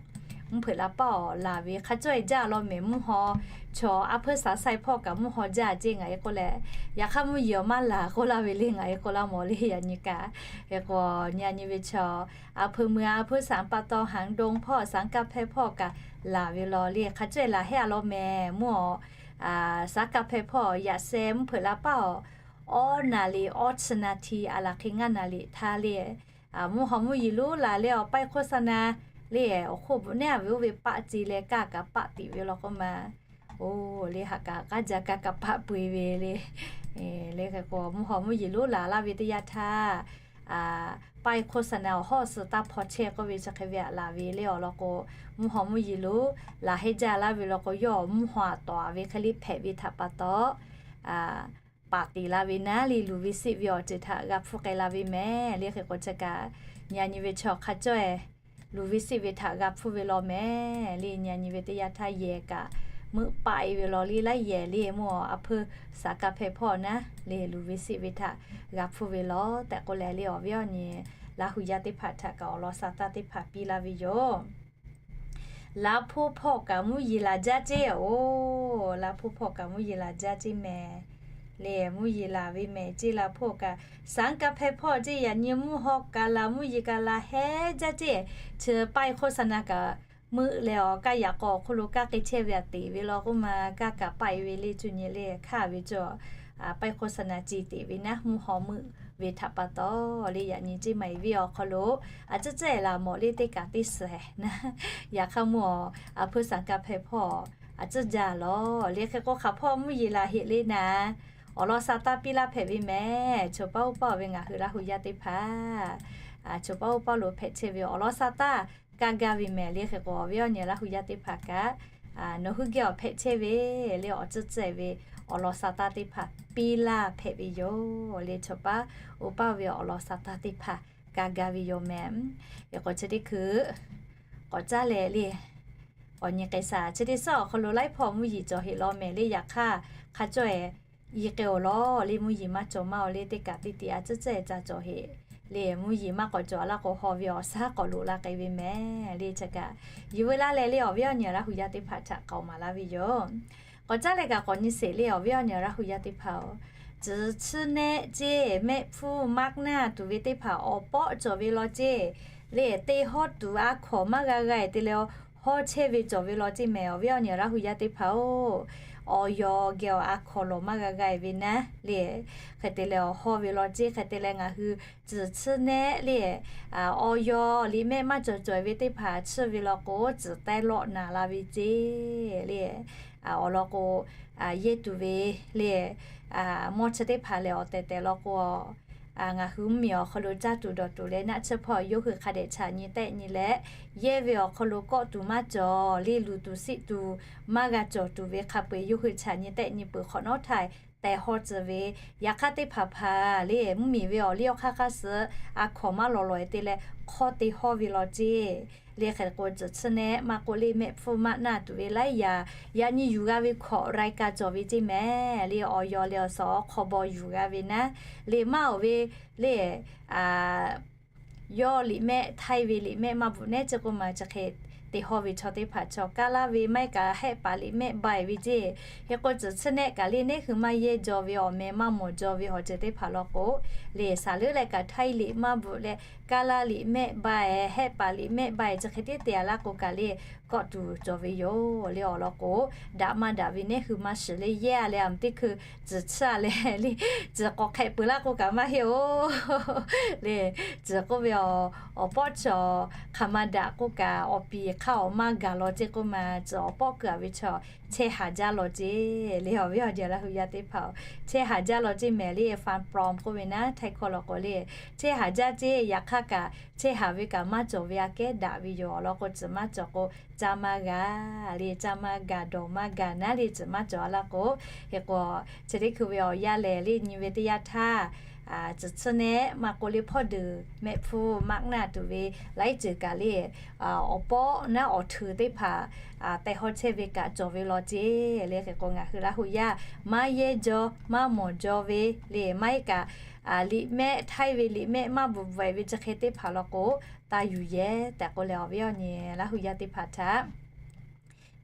mvuhˇ hpeuꞈ la paˇ awˬ laˬ ve hk'a cawˇ-e jaˇ law mehˍ. Mvuhˇ haw chaw a hpeuˇ saˍ sai hpawˇ kaꞈ mvuhˇ haw jaˇ ceˇ ngaˬ e k'oˆ leh, yaꞈ hk'aˇ mvuhˇ yeˬ awˬ maˇ laˬ k'oˆ laˇ ve le ngaˬ e k'oˆ laˇ mawˬ le. Yaꞈ nyi kaꞈ, hk'e k'o, nyi a nyi ve chaw a hpeuˇ mui a hpeuˇ saˍ pa taw หางดง hpawˇ saˍ kaˇ hpehˇ hpawˇ kaꞈ laˬ ve law le, hk'a cawˇ-e laˬ hehˉ a law mehˍ. Mvuhˇ awˬ saˍ kaˇ hpehˇ hpawˇ yaꞈ sheh mvuhˇ hpeuꞈ la paˇ awˬ awˇ naˍ liꞈ awˇ chi naˍ hti a laˬ hk'e ngaˇ naˍ liꞈ htaˇ le, mvuhˇ haw mvuhˇ yeˬ lonˉ laˬ leh awˬ ป้ายโฆษณา le, awˬ hk'oˆ bvuhꞈ nehˉ a ve oˇ ve paˆ ce leh kaˇ kaꞈ paˆ tiˍ ve law k'oˆ ma. Oˇ le, haꞈ kaꞈ k'aˉ jaˇ kaˇ kaꞈ paˆ peu-e ve le. Le hk'e k'o, mvuhˇ haw mvuhˇ yeˬ lonˉ laˬ laˇ ve teˇ yanˇ htaˇ, ป้ายโฆษณา awˬ hawˉ suh taˇ hpaw chehˇ k'oˆ ve chi hk'e ve aꞈ laˬ ve le awˬ lawn k'o, mvuhˇ haw mvuhˇ yeˬ lonˉ laˬ hehˉ jaˇ laˇ ve law k'o, yawˇ mvuhˇ haw aꞈ tawˍ a ve hk'e le hpehꞈ ve htaꞈ pa taw, paˍ teˍ la ve naˉ le, luˬ ve seˆ ve awˬ ceuˬ htaꞈ g'a hpfuhˇ k'ai la ve mehˍ le. Hk'e k'o chi kaꞈ, nyi a nyi ve chaw hk'a cawˇ-e luˬ ve seˆ ve htaꞈ g'a hpfuhˇ ve law mehˍ le. Nyi a nyi ve teˇ yanˇ htaˇ yehˬ kaꞈ meuˆ paˆ-e ve law le, laiˉ yehˬ le, mvuhˇ awˬ a hpeuˇ saˍ kaˇ hpehˇ hpawˇ naˉ le, luˬ ve seˆ ve htaꞈ g'a hpfuhˇ ve law tehꞈ k'oˆ leh le, awˬ viˉ awˬ nyi Laˇ hu yaˇ teˇ hpaˍ htaꞈ kaꞈ awˬ lawn sha taˇ teˇ hpaˍ piˇ laˇ ve yoˬ. Laˇ hpoˇ hpawˇ kaꞈ mvuhˇ yeˬ laˬ jaˇ ceˇ. Oˇ, laˇ hpoˇ hpawˇ kaꞈ mvuhˇ yeˬ laˬ jaˇ ceˇ mehˍ le. Mvuhˇ yeˬ laˬ ve mehˍ ceˇ, laˇ hpoˇ kaꞈ saˍ kaˇ hpehˇ hpawˇ ceˇ. Yaꞈ nyi mvuhˇ haw kaꞈ laˬ, mvuhˇ yeˬ kaꞈ laˬ hehˉ jaˇ ceˇ. Chi paˆ-e โฆษณา kaꞈ meuˆ leh awˬ kaˇ yaꞈ k'aw awˬ hk'oˆ lo kaˇ k'ai chehˇ ve aꞈ teꞈ ve law k'oˆ ma, kaˇ kaꞈ paˆ-e ve le, cuˇ nyi le hkaˇ ve cawˬ. Paˆ-e โฆษณา ce teꞈ ve naˉ, mvuhˇ haw meuˆ ve htaꞈ pa taw le. Yaꞈ nyi ceˇ maˍ-e ve awˬ hk'aw lo a ciˉ cehˇ laˬ mawˬ le, teˇ kaꞈ teˇ suhˍ naˉ. Yaꞈ hk'aˇ mvuhˇ awˬ a hpeuˇ saˍ kaˇ hpehˇ hpawˇ a ciˉ jaˇ law le. Hk'e k'o, hk'aˬ hpawˇ mvuhˇ yeˬ laˬ heꞈ le naˉ, awˬ lawn sha taˇ piˇ laˇ hpehꞈ ve mehˍ. Choˬ paˉ oˇ paˇ ve ngaˬ hui Laˇ hu yaˇ teˇ hpaˍ, choˬ paˉ oˇ paˇ lo hpehꞈ chehˇ ve awˬ lawn sha taˇ kaˇ gaˇ ve mehˍ le. Hk'e k'o, awˬ viˉ awˬ nyi Laˇ hu yaˇ teˇ hpaˍ kaꞈ, nawˬ hui geh awˬ hpehꞈ chehˇ ve le, awˬ ciˉ cehˇ ve awˬ lawn sha taˇ teˇ hpaˍ piˇ laˇ hpehꞈ ve yoˬ le. Choˬ paˉ oˇ paˇ ve awˬ lawn sha taˇ teˇ hpaˍ kaˇ gaˇ ve yoˬ mehˍ. Hk'e k'o, chi teˇ hkui k'awꞈ caˉ leh le, awˬ nyi k'ai shaˍ. Chi teˇ suhˉ awˬ hk'aw lo laiˉ hpawˇ mvuhˇ yeˬ cawˬ heꞈ law mehˍ le. Yaꞈ hk'aˇ, hk'a cawˇ-e i k'ai-oˬ law le, mvuhˇ yeˬ maˇ cawˬ maˇ-oˬ le, teˇ kaꞈ teˇ teꞈ a ciˉ cehˇ ca cawˬ heꞈ le. Mvuhˇ yeˬ maˇ k'awꞈ cawˬ a laˇ k'o, haw ve awˬ shaˉ k'awꞈ loꞈ la k'ai ve mehˍ le. Chi kaꞈ, yuˬ veu laˇ leh le, awˬ viˉ awˬ nyi Laˇ hu yaˇ teˇ hpaˍ htaꞈ k'aoˍ maˍ laˇ ve yoˬ. K'awꞈ caˉ leh kaꞈ k'awꞈ nyi sheˍ le, awˬ viˉ awˬ nyi Laˇ hu yaˇ teˇ hpaˍ-oˬ, tcuhˍ chiˇ nehˆ ceˇ mehˆ hpfuhˇ maˇ naˇ tuˬ ve teˇ hpaˍ awˬ pawˆ cawˬ ve law ceˇ le. Teˇ hawˉ tuˬ a hkawnˍ maˇ g'a g'a-e te leh, hawˉ chehˇ ve cawˬ ve law ceˇ mehˍ. Awˬ viˉ awˬ nyi Laˇ hu yaˇ teˇ hpaˍ-oˬ, awˬ yaw geh awˬ a hkawnˍ lawˬ maˇ g'a g'a-e ve naˉ le. Hk'e te leh awˬ hawˇ ve law ceˇ. Hk'e te leh ngaˬ hui tcuhˍ chiˇ nehˆ le, awˬ yaw liꞈ mehˆ maˇ cawˬ cawˬ ve teˇ hpaˍ chiˇ ve law k'o, tcuhˍ teh lawˆ naˍ la ve ceˇ le. Awˬ lawn k'o, yehˇ tuˬ ve le, mawˇ chi teˇ hpaˍ lehˬ awˬ tehˬ tehˬ law k'o, ngaˬ hui mvuhˇmiˬ awˬ hk'aw lo caˇ tuˬ dawˬ tuˬ leh naˆ tsuhˇ hpawˇ yawˇ hui hk'a dehꞈ chaꞈ nyi tehˆ nyi leh, yehˇ ve awˬ hk'aw lo kawˆ tuˬ maˇ cawˬ le, luˬ tuˬ siˆ tuˬ maˇ g'a cawˬ tuˬ ve hk'a peu-eˬ yawˇ hui chaꞈ nyi tehˆ nyi peuˬ hk'awꞈ nawˉ htaˇ tehˬ haw tcuh ve, yaꞈ hk'aˇ teˇ hpaˍ hpaˍ le mvuhˇmiˬ ve awˬ liˇ awˬ hk'aˇ hk'aˇ suh a hkawnˍ maˇ lawˬ lawˬ-e te leh hk'awˇ te hawˇ ve law ceˇ le. Hk'e k'o, tcuhˍ chiˇ nehˆ maˇ k'oˆ le, mehˆ hpfuhˇ maˇ naˇ tuˬ ve laiˉ yaꞈ yaꞈ nyi yuˬ g'a ve hkawꞈ รายการ cawˬ ve ceˇ mehˍ le. Awˬ yaw leh awˬ suhˍ awˬ hk'aw baw yuˬ g'a ve naˉ le, maˇ-oˬ ve le, yawˇ liꞈ mehˆ htaiˇ ve liꞈ mehˆ maˇ bvuhꞈ nehˉ ceˇ k'oˆ ma chi hk'e te te hawˇ ve chaw teˇ hpaˍ chaw kaˇ laˇ ve maˇ heˆ kaꞈ hehˆ paˍ liꞈ mehˆ bai ve ceˇ. Hk'e k'o tcuhˍ tsuhˇ nehˆ kaꞈ le neˇ hui maˇ yehˇ jaw ve awˬ meh maˇ mawˬ jaw ve awˬ ceuˬ teˇ hpaˍ law k'o, le saˍ leuˉ leh kaꞈ htaiˇ liꞈ maˇ bvuhꞈ leh kaˇ laˇ liꞈ mehˆ bai, hehˆ paˍ liꞈ mehˆ bai chi hk'e tiˉ te a laˇ k'o kaꞈ le kawˆ tuˬ cawˬ ve yoˬ. Le awˬ lawn k'o, daꞈ maˇ daꞈ ve neˇ hui maˇ shiˍ le yehˇ a leh a teˇ hkui tcuhˍ tsuhˇ a leh le, tcuhˍ k'awꞈ hk'ehꞈ peuˬ laˇ k'o kaꞈ maˇ heˆ oˬ. Le tcuhˍ k'oˆ ve awˬ pawˆ chi hk'aˬ ma daꞈ k'oˆ kaꞈ awˬ piˍ hk'aˇ awˬ maˇ gaˬ law ceˇ k'oˆ ma, tcuhˍ awˬ pawˆ keu a ve chaw chehˇ haˍ jaˇ law ceˇ. Le awˬ viˉ awˬ nyi Laˇ hu yaˇ teˇ hpaˍ-oˬ, chehˇ haˍ jaˇ law ceˇ mehˍ le, ฟันปลอม k'oˆ ve naˉ htaiˇ hkawˇ law k'o le, chehˇ haˍ jaˇ ceˇ. Yaꞈ hk'aˇ kaꞈ chehˇ haˍ ve kaꞈ maˇ cawˬ ve aꞈ kehˉ daꞈ ve yoˬ. Awˬ lawn k'o tcuhˍ maˇ cawˬ k'o caˇ maˇ g'a, le caˇ maˇ gaˬ dawˬ maˇ gaˬ naˉ le tcuhˍ maˇ cawˬ a laˇ k'o, hk'e k'o chi teˇ hkui ve awˬ yanˇ lehˬ le nyi ve teˇ yanˇ htaˇ, tcuhˍ tsuhˇ nehˆ maˇ k'oˆ le hpawˇ deuˬ mehˆ hpfuhˇ maˇ naˆ tuˬ ve laiˉ ceuˬ kaꞈ le awˬ pawˆ naˉ awˬ htui teˇ hpaˍ tehꞈ hawˇ chehˇ ve kaꞈ cawˬ ve law ceˇ. Le hk'e k'o ngaˬ hui Laˇ hu yaˇ maˇ yehˇ jaw maˇ mawˬ jaw ve le maˇ heˆ kaꞈ liꞈ mehˆ htaiˇ ve liꞈ mehˆ maˇ bvuhꞈ bvuhꞈ ve chi hk'e teˇ hpaˍ law k'o, taˇ yuˬ yehˇ tehꞈ k'oˆ leh awˬ viˉ awˬ nyi Laˇ hu yaˇ teˇ hpaˍ htaꞈ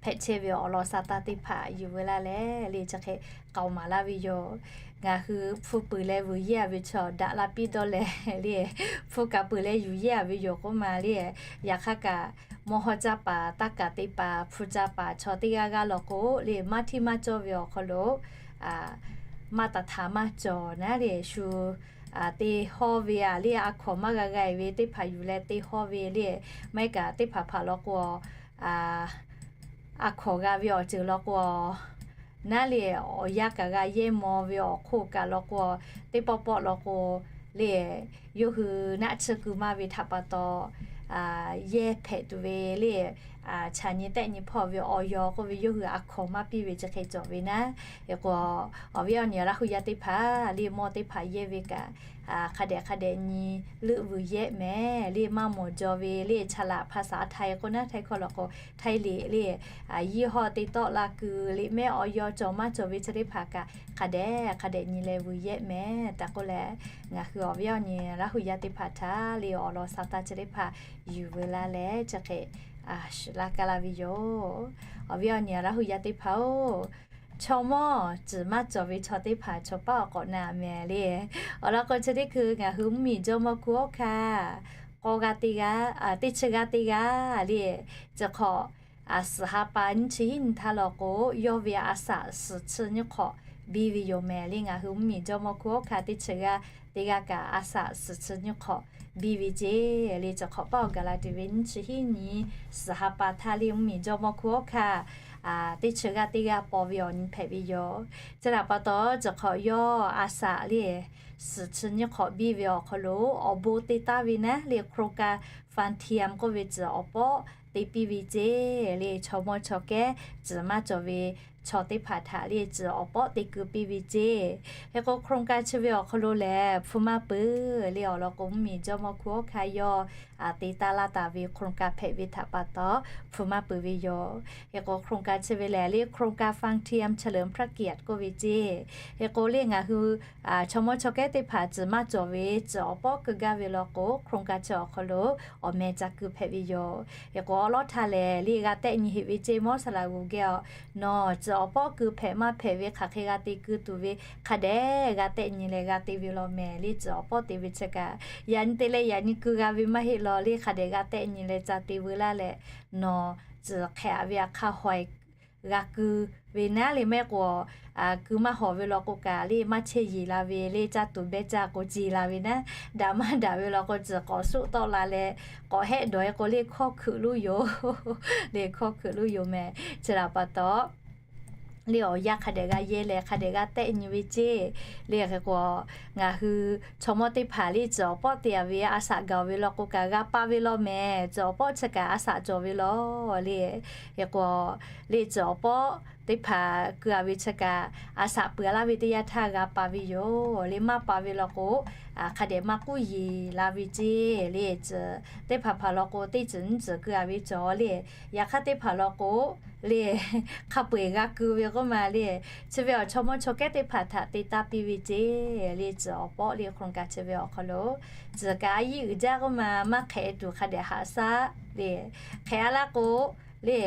hpehꞈ chehˇ ve awˬ lawn sa taˇ teˇ hpaˍ yuˬ ve laˇ leh le chi hk'e k'aoˍ maˍ laˇ ve yoˬ. Ngaˬ hui hpu peuˬ leh vuiˬ yehˇ a ve chaw daꞈ la piˇ dawˇ leh le, hpu kaꞈ peuˬ leh yuˬ yehˇ a ve yoˬ k'oˆ ma le. Yaꞈ hk'aˇ kaꞈ mawˇ hawˇ caˇ paˍ taˇ kaˍ te paˍ hpu caˇ paˍ chaw teˇ g'aˇ g'aˇ law k'o le maˇ hteˇ maˇ cawˇ ve awˬ hk'aw lo maˇ taˍ htaˍ maˇ cawˬ naˉ le shu te hawˇ ve a le a hkawnˍ maˇ g'a g'a ve teˇ hpaˍ yuˬ leh te hawˇ ve le, maˇ heˆ kaꞈ teˇ hpaˍ hpaˍ law k'o a hkawnˍ g'a ve awˬ ceuˬ law k'o naˉ le awˬ yanˇ kaꞈ g'a yehˇ maw ve awˬ hk'oˆ kaꞈ law k'o, teˇ pawˆ pawˆ law k'o le yawˇ hui naˆ tsuhˇ keu maˇ ve htaꞈ pa taw yehˇ hpehꞈ tuˬ ve le, chaꞈ nyi tehˆ nyi hpawˇ ve awˬ yaw k'oˆ ve yawˇ hui a hkawnˍ maˇ piˇ ve chi hk'e cawˬ ve naˉ. Hk'e k'o awˬ viˉ awˬ nyi Laˇ hu yaˇ teˇ hpaˍ le mawˇ teˇ hpaˍ yehˇ ve kaꞈ hk'a dehꞈ hk'a dehꞈ nyi leuˆ vuiˬ yehˇ mehˍ le maˇ mawˬ jaw ve le chaꞈ laꞈ hpa saˍ a htaiˇ k'oˆ naˉ htaiˇ hkawˇ law k'o htaiˇ liꞈ le yiˇ hawˇ te tawˆ la kuiˬ liꞈ mehˆ awˬ yaw cawˬ maˇ cawˬ ve chi teˇ hpaˍ kaꞈ hk'a dehꞈ hk'a dehꞈ nyi leh vuiˬ yehˇ mehˍ tehꞈ k'oˆ leh, ngaˬ hui awˬ viˉ awˬ nyi Laˇ hu yaˇ teˇ hpaˍ htaꞈ le awˬ lawn sa taˇ chi teˇ hpaˍ yuˬ ve laˇ leh chi hk'e shiˍ laˇ kaˇ laˇ ve yoˬ. Awˬ viˉ awˬ nyi Laˇ hu yaˇ teˇ hpaˍ-oˬ, chaw mawˇ tcuhˍ maˇ cawˬ ve chaw teˇ hpaˍ chaw paˉ awˬ k'awꞈ na mehˍ le. Awˬ lawn k'o chi teˇ hkui ngaˬ hui mvuhˇmiˬ jawˇmawˇ hkunˉ hawˉ hkanˇ k'aw g'a teˇ g'aˇ, teˇ chi g'aˇ teˇ g'aˇ le, chi hk'awꞈ suhˍ ha pa nyiˇ chi hiˉ nyi htaˇ law k'o, yawˇ ve a saꞈ suhˍ chi nyiˇ hk'awꞈ biˇ ve yoˬ mehˍ le. Ngaˬ hui mvuhˇmiˬ jawˇmawˇ hkunˉ hawˉ hkanˇ teˇ chi g'aˇ teˇ g'aˇ kaꞈ a saꞈ suhˍ chi nyiˇ hk'awꞈ biˇ ve ceˇ le. Chi hk'awꞈ paˉ awˬ gaˬ la tuˬ ve nyiˇ chi hiˉ nyi suhˍ ha pa htaˇ le mvuhˇmiˬ jawˇmawˇ hkunˉ hawˉ hkanˇ teˇ chi g'aˇ teˇ g'aˇ paw ve awˬ nyi hpehꞈ ve yoˬ. Chi htaꞈ pa taw chi hk'awꞈ yawˇ a saꞈ le suhˍ chi nyiˇ hk'awꞈ biˇ ve awˬ hk'aw lo awˬ bon te taˍ ve naˉ le โครงการ ฟังธรรม k'oˆ ve tcuhˍ awˬ pawˆ te piˇ ve ceˇ le. Chaw mawˇ chaw kehˉ tcuhˍ maˇ cawˬ ve chaw teˇ hpaˍ htaꞈ le tcuhˍ awˬ pawˆ te keu piˇ ve ceˇ. Hk'e k'o โครงการ chi ve awˬ hk'aw lo lehˬ hpu maˇ peuˬ le awˬ lawn k'o mvuhˇmiˬ jawˇmawˇ hkunˉ hawˉ hkanˇ yawˇ te taˍ laˇ taˍ ve โครงการ hpehꞈ ve htaꞈ pa taw hpu maˇ peuˬ ve yoˬ. Hk'e k'o โครงการ chi ve lehˬ le โครงการ ฟังธรรม เฉลิมพระเกียรติ k'oˆ ve ceˇ. Hk'e k'o le ngaˬ hui chaw mawˇ chaw kehˉ teˇ hpaˍ tcuhˍ maˇ cawˬ ve tcuhˍ awˬ pawˆ keu gaˇ ve law k'o โครงการ chi awˬ hk'aw lo awˬ meh ca keu hpehꞈ ve yoˬ. Hk'e k'o awˉ lawˉ htaˇ lehˬ le g'a tehˆ nyi heꞈ ve ceˇ mawˇ saˍ laꞈ g'uˬ geh a, nawˬ tcuhˍ awˬ pawˆ keu hpehꞈ maˇ hpehꞈ ve hk'aˬ hk'e g'a te keu tuˬ ve hk'a dehꞈ g'a tehˆ nyi leh g'a te ve law mehˍ le. Tcuhˍ awˬ pawˆ te ve chi kaꞈ yaꞈ nyi te leh yaꞈ nyi keu g'a ve maˇ heˆ law le hk'a dehꞈ g'a tehˆ nyi leh ca te veu laˇ leh, nawˬ tcuhˍ hk'ehꞈ ve a hk'aˇ haweh g'a keu ve naˉ le mehˆ k'o, keu maˇ hawˍ ve law k'o kaꞈ le maˇ chehˇ yeˬ la ve le caˇ tuˬ behˇ caˇ k'o ceˬ la ve naˉ, daꞈ maˇ daꞈ ve law k'o tcuhˍ k'awꞈ suˆ tawˆ la leh k'awꞈ hehˆ dawˬ e k'o le hkawˇ hkuiꞈ luˇ yoˬ le hkawˇ hkuiꞈ luˇ yoˬ mehˍ. Chi htaꞈ pa taw le awˬ yanˇ hk'a dehꞈ g'a yehˇ leh hk'a dehꞈ g'a tehˆ nyi ve ceˇ. Le hk'e k'o ngaˬ hui chaw mawˇ teˇ hpaˍ le tcuhˍ awˬ pawˆ te a ve a saꞈ gaˬ ve law k'o kaꞈ g'a pa ve law mehˍ. Tcuhˍ awˬ pawˆ chi kaꞈ a saꞈ cawˬ ve law le. Hk'e k'o le tcuhˍ awˬ pawˆ teˇ hpaˍ keu a ve chi kaꞈ a saꞈ peuˬ a laˇ ve teˇ yanˇ htaˇ g'a pa ve yoˬ le. Maˇ pa ve law k'o hk'a dehꞈ maˇ k'uˉ yeˬ la ve ceˇ le. Tcuhˍ teˇ hpaˍ hpaˍ law k'o, teˇ tcuhˍ nyiˇ tcuhˍ keu a ve cawˬ le. Yaꞈ hk'aˇ teˇ hpaˍ law k'o le, hk'a peu eˬ g'a keu ve k'oˆ ma le, chi ve awˬ chaw mawˇ chaw kehˉ teˇ hpaˍ htaꞈ te taˇ piˇ ve ceˇ le. Tcuhˍ awˬ pawˆ le โครงการ chi ve awˬ hk'aw lo, tcuhˍ kaꞈ a yiˇ uiˍ jaˇ k'oˆ ma, maˇ hk'ehꞈ tuˬ hk'a dehꞈ haꞈ shaˉ le. Hk'ehꞈ a laˇ k'o le,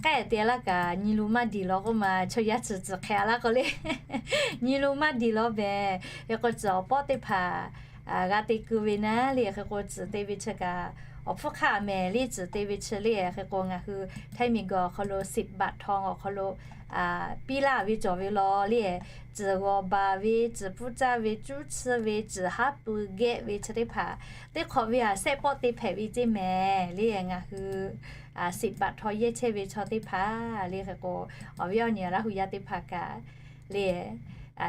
k'ehˆ te laˇ kaꞈ nyi lo maˇ diˬ law k'oˆ ma, chaw yaˇ tcuhˍ tcuhˍ hk'ehꞈ a laˇ k'o le, nyi lo maˇ diˬ law mehˍ. Hk'e k'o tcuhˍ awˬ pawˆ teˇ hpaˍ g'a te keu ve naˉ le. Hk'e k'o tcuhˍ te ve chi kaꞈ awˬ hpfuhˇ hk'aˆ mehˍ le. Tcuhˍ te ve chi le, hk'e k'o ngaˬ hui ไทย miˬguiˬ awˬ hk'aw lo สิบ บาททอง awˬ hk'aw lo piˇ laˇ ve cawˬ ve law le. Tcuhˍ g'awˬ baˬ ve, tcuhˍ pfuhˇ caˇ ve, cuˉ tsuhˇ ve, tcuhˍ haˉ pui gehˆ ve chi teˇ hpaˍ teˇ hk'awꞈ ve aꞈ shehˆ pawˆ te hpehꞈ ve ceˇ mehˍ le. Ngaˬ hui สิบ บาททอง yehˇ chehˇ ve chaw teˇ hpaˍ le. Hk'e k'o awˬ viˉ awˬ nyi Laˇ hu yaˇ teˇ hpaˍ kaꞈ le,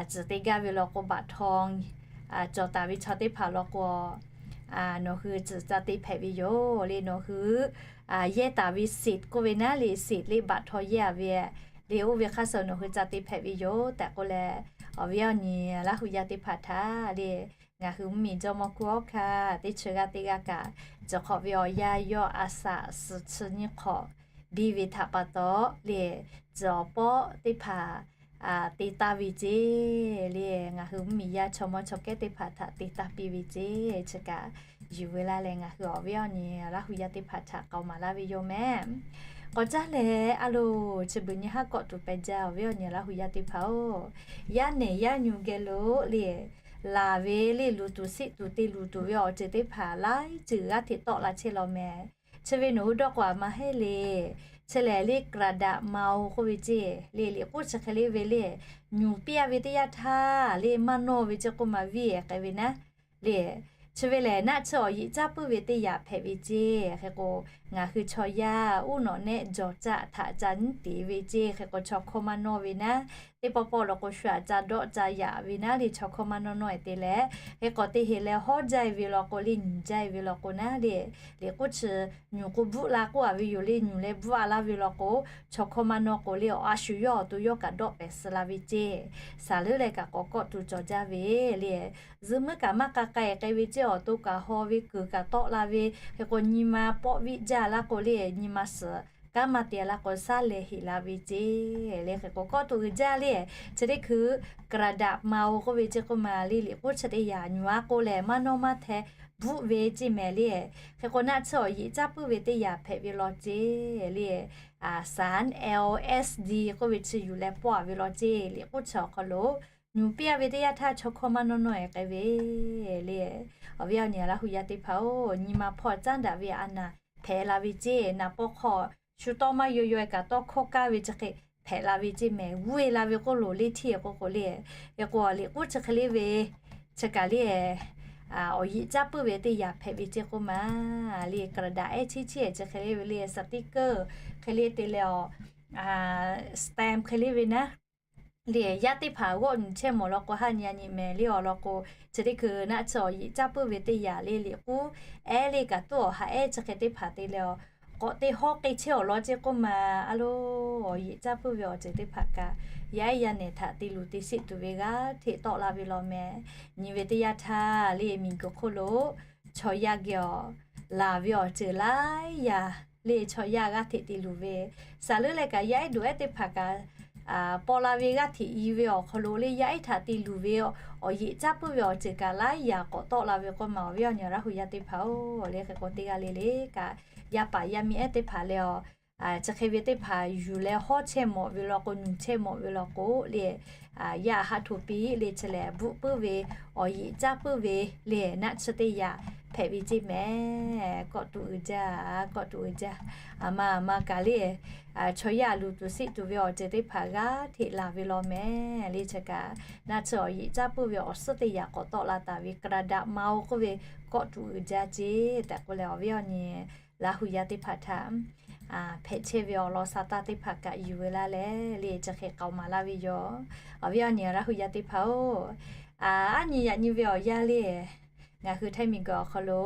tcuhˍ te gaˇ ve law k'o บาททอง cawˬ taˍ ve chaw teˇ hpaˍ law k'o, nawˬ hui tcuhˍ ca te hpehꞈ ve yoˬ le. Nawˬ hui yehˇ taˍ ve สิบ k'oˆ ve naˉ le, สิบ le บาททอง yehˇ a ve le, oˇ ve hk'aˇ suh nawˬ hui ca te hpehꞈ ve yoˬ tehꞈ k'oˆ leh, awˬ viˉ awˬ nyi Laˇ hu yaˇ teˇ hpaˍ htaꞈ le, ngaˬ hui mvuhˇmiˬ jawˇmawˇ hkunˉ awˬ hkanˇ teˇ chi g'aˇ teˇ g'aˇ kaꞈ, tcuhˍ hk'awꞈ ve awˬ yanˇ yawˇ a saꞈ suhˍ chi nyiˇ hk'awꞈ biˇ ve htaꞈ pa taw le, tcuhˍ awˬ pawˆ teˇ hpaˍ te taˇ ve ceˇ le. Ngaˬ hui mvuhˇmiˬ yaˇ chaw mawˇ chaw kehˉ teˇ hpaˍ htaꞈ te taˇ piˇ ve ceˇ. Chi kaꞈ yuˬ ve laˇ leh ngaˬ hui awˬ viˉ awˬ nyi Laˇ hu yaˇ teˇ hpaˍ htaꞈ k'aoˍ maˍ laˇ ve yoˬ mehˍ. K'awꞈ caˇ leh a loˬ, chi beuꞈ nyi haˉ kawˆ tuˬ pehˬ jaˇ, awˬ viˉ awˬ nyi Laˇ hu yaˇ teˇ hpaˍ-oˬ. Yaˇ nehˬ yaˇ nyu geh lo le, laˬ ve le luˬ tuˬ siˆ tuˬ te luˬ tuˬ ve awˬ ceuˬ teˇ hpaˍ laiˉ ceuˬ g'aˇ hteꞈ tawˆ la chehˇ law mehˍ. Chi ve nawˬ hui dawˇ k'o a maˇ heˆ le. Chi lehˬ le กระดาษเมา k'oˆ ve ceˇ le, liꞈ k'oˆ chi hk'e le ve le, nyuˬ piˇ a ve teˇ yanˇ htaˇ le maˇ nawˇ ve ceˇ k'oˆ ma viˇ k'ai ve naˉ le. Chi ve lehˬ naˆ tsuhˇ awˬ yeꞈ caˇ puiˉ ve teˇ yanˇ hpehꞈ ve ceˇ. Hk'e k'o ngaˬ hui chaw yaˇ uˉ nawꞈ nehˆ jawˬ caˆ htaꞈ ca nyiˉ teꞈ ve ceˇ. Hk'e k'o chaw hkawˇ maˇ nawˇ ve naˉ, teˇ pawˆ pawˆ law k'o shu aꞈ ca dawˆ ca yaꞈ ve naˉ le, chaw hkawˇ maˇ nawˇ nawˇ e te leh, hk'e k'o teˇ heˍ leh hawˉ jaˇ e ve law k'o le, nyi jaˇ e ve law k'o naˉ le, liꞈ k'oˆ chi nyuˬ k'o bvuhˆ la k'oˆ a ve yoˬ le. Nyi leh bvuhˆ a laˇ ve law k'o, chaw hkawˇ maˇ nawˇ k'o le, awˬ a shu yawˇ awˬ to yawˇ kaꞈ dawˆ pehˍ suh la ve ceˇ. Saˍ leuˉ leh kaꞈ k'awꞈ kawˆ tuˬ cawˬ jaˇ ve le. Zuhꞈ muiˉ kaꞈ maˇ k'a k'ai k'ai ve ceˇ, awˬ to kaꞈ haw ve kuiˬ kaꞈ tawˆ la ve, hk'e k'o nyi ma pawˆ viˆ jaˇ laˇ k'o le, nyi ma suhˍ kanˉ maˇ te laˇ k'o shaˉ leh heꞈ la ve ceˇ le. Hk'e k'o kawˆ tuˬ uiˍ jaˇ le. Chi teˇ hkui กระดาษเมา k'oˆ ve ceˇ k'oˆ ma le, liꞈ k'oˆ chi teˇ yanˇ nyuˬ a k'o lehˬ maˇ nawˇ maˇ hteh bvuhˆ ve ceˇ mehˍ le. Hk'e k'o naˆ tsuhˇ awˬ yeꞈ caˇ puiˉ ve teˇ yanˇ hpehꞈ ve law ceˇ le. สาร แอล เอส ดี k'oˆ ve chi yuˬ leh pawˆ a ve law ceˇ. Liꞈ k'oˆ chi awˬ hk'aw lo nyuˬ piˇ a ve teˇ yanˇ htaˇ chaw hkawˇ maˇ nawˇ nawˇ e k'ai ve le. Awˬ viˉ awˬ nyi Laˇ hu yaˇ teˇ hpaˍ-oˬ, nyi ma hpawˇ caˉ daꞈ ve a naˬ hpehꞈ la ve ceˇ. Naˍ pawˆ hk'aw shu tawˇ maˇ yaw yaw e kaꞈ tawˇ hkawˇ kaˇ ve chi hk'e hpehꞈ la ve ceˇ mehˍ. G'uˇ e la ve k'oˆ loˬ le htiˇ e k'oˆ k'o le. Hk'e k'o liꞈ k'oˆ chi hk'e le ve, chi kaꞈ le awˬ yeꞈ caˇ puiˉ ve teˇ yanˇ hpehꞈ ve ceˇ k'oˆ ma le. กระดาษ ehˉ chiˇ chiˇ e chi hk'e le ve le, สติกเกอร์ hk'e le te leh awˬ stamp hk'e le ve naˉ le, yaˇ teˇ hpaˍ g'awˆ nyi chehˇ mawˬ law k'o, haˆ nyi a nyi mehˍ le awˬ lawn k'o, chi teˇ hkui naˆ tsuhˇ awˬ yeꞈ caˇ puiˉ ve teˇ yanˇ le, liꞈ k'oˆ ehˉ le kaꞈ tuˉ awˬ haꞈ ehˉ chi hk'e teˇ hpaˍ te leh awˬ k'awꞈ te hawˉ k'ai chehˇ awˬ lawn ceˇ k'oˆ ma. A loˬ, awˬ yeꞈ caˇ puiˉ ve awˬ ceuˬ teˇ hpaˍ kaꞈ yaˇ ehˉ yaˇ nehˬ htaꞈ te luˬ te sheˆ tuˬ ve g'aˇ hteꞈ tawˆ la ve law mehˍ. Nyi ve teˇ yanˇ htaˇ le miˬguiˬ hk'oˆ lo chaw yaˇ geh awˬ laˬ ve awˬ ceuˬ laiˉ yaˇ le chaw yaˇ g'aˇ hteꞈ te luˬ ve, saˍ leuˉ leh kaꞈ yaˇ ehˉ doꞈ ehˉ teˇ hpaˍ kaꞈ paw la ve g'aˇ hteꞈ i ve awˬ hk'aw lo le, yaˇ ehˉ htaꞈ te luˬ ve awˬ yeꞈ caˇ puiˉ ve awˬ ceuˬ kaꞈ laiˉ yaˇ k'awꞈ tawˆ la ve k'oˆ ma. Awˬ viˉ awˬ nyi Laˇ hu yaˇ teˇ hpaˍ-oˬ, le hk'e k'o teˇ g'aˇ le le kaꞈ yaˇ paˍ yaˇ miˇ ehˉ teˇ hpaˍ leh awˬ chi hk'e ve teˇ hpaˍ yuˬ leh hawˉ chehˇ mawˬ ve law k'o, nyi chehˇ mawˬ ve law k'o le, yaˇ haˉ htoꞈ piˇ le chi lehˬ bvuhˆ puiˉ ve awˬ yeꞈ caˇ puiˉ ve le naˆ tsuhˇ teˇ yanˇ hpehꞈ ve ceˇ mehˍ. Kawˆ tuˬ uiˍ jaˇ, kawˆ tuˬ uiˍ jaˇ. Aˬ ma aˬ ma kaꞈ le chaw yaˇ luˬ tuˬ sheˆ tuˬ ve awˬ ceuˬ teˇ hpaˍ g'aˇ hteꞈ laˬ ve law mehˍ le. Chi kaꞈ naˆ tsuhˇ awˬ yeꞈ caˇ puiˉ ve awˬ suhˉ teˇ yanˇ k'awꞈ tawˆ la taˍ ve กระดาษเมา k'oˆ ve kawˆ tuˬ uiˍ jaˇ ceˇ tehꞈ k'oˆ leh awˬ viˉ awˬ nyi Laˇ hu yaˇ teˇ hpaˍ htaꞈ hpehꞈ chehˇ ve awˬ lawn sa taˇ teˇ hpaˍ kaꞈ yuˬ ve laˇ leh le chi hk'e k'aoˍ maˍ laˇ ve yoˬ. Awˬ viˉ awˬ nyi Laˇ hu yaˇ teˇ hpaˍ-oˬ, aˉ nyi yaꞈ nyi ve awˬ yanˇ le ngaˬ hui ไทย miˬguiˬ awˬ hk'aw lo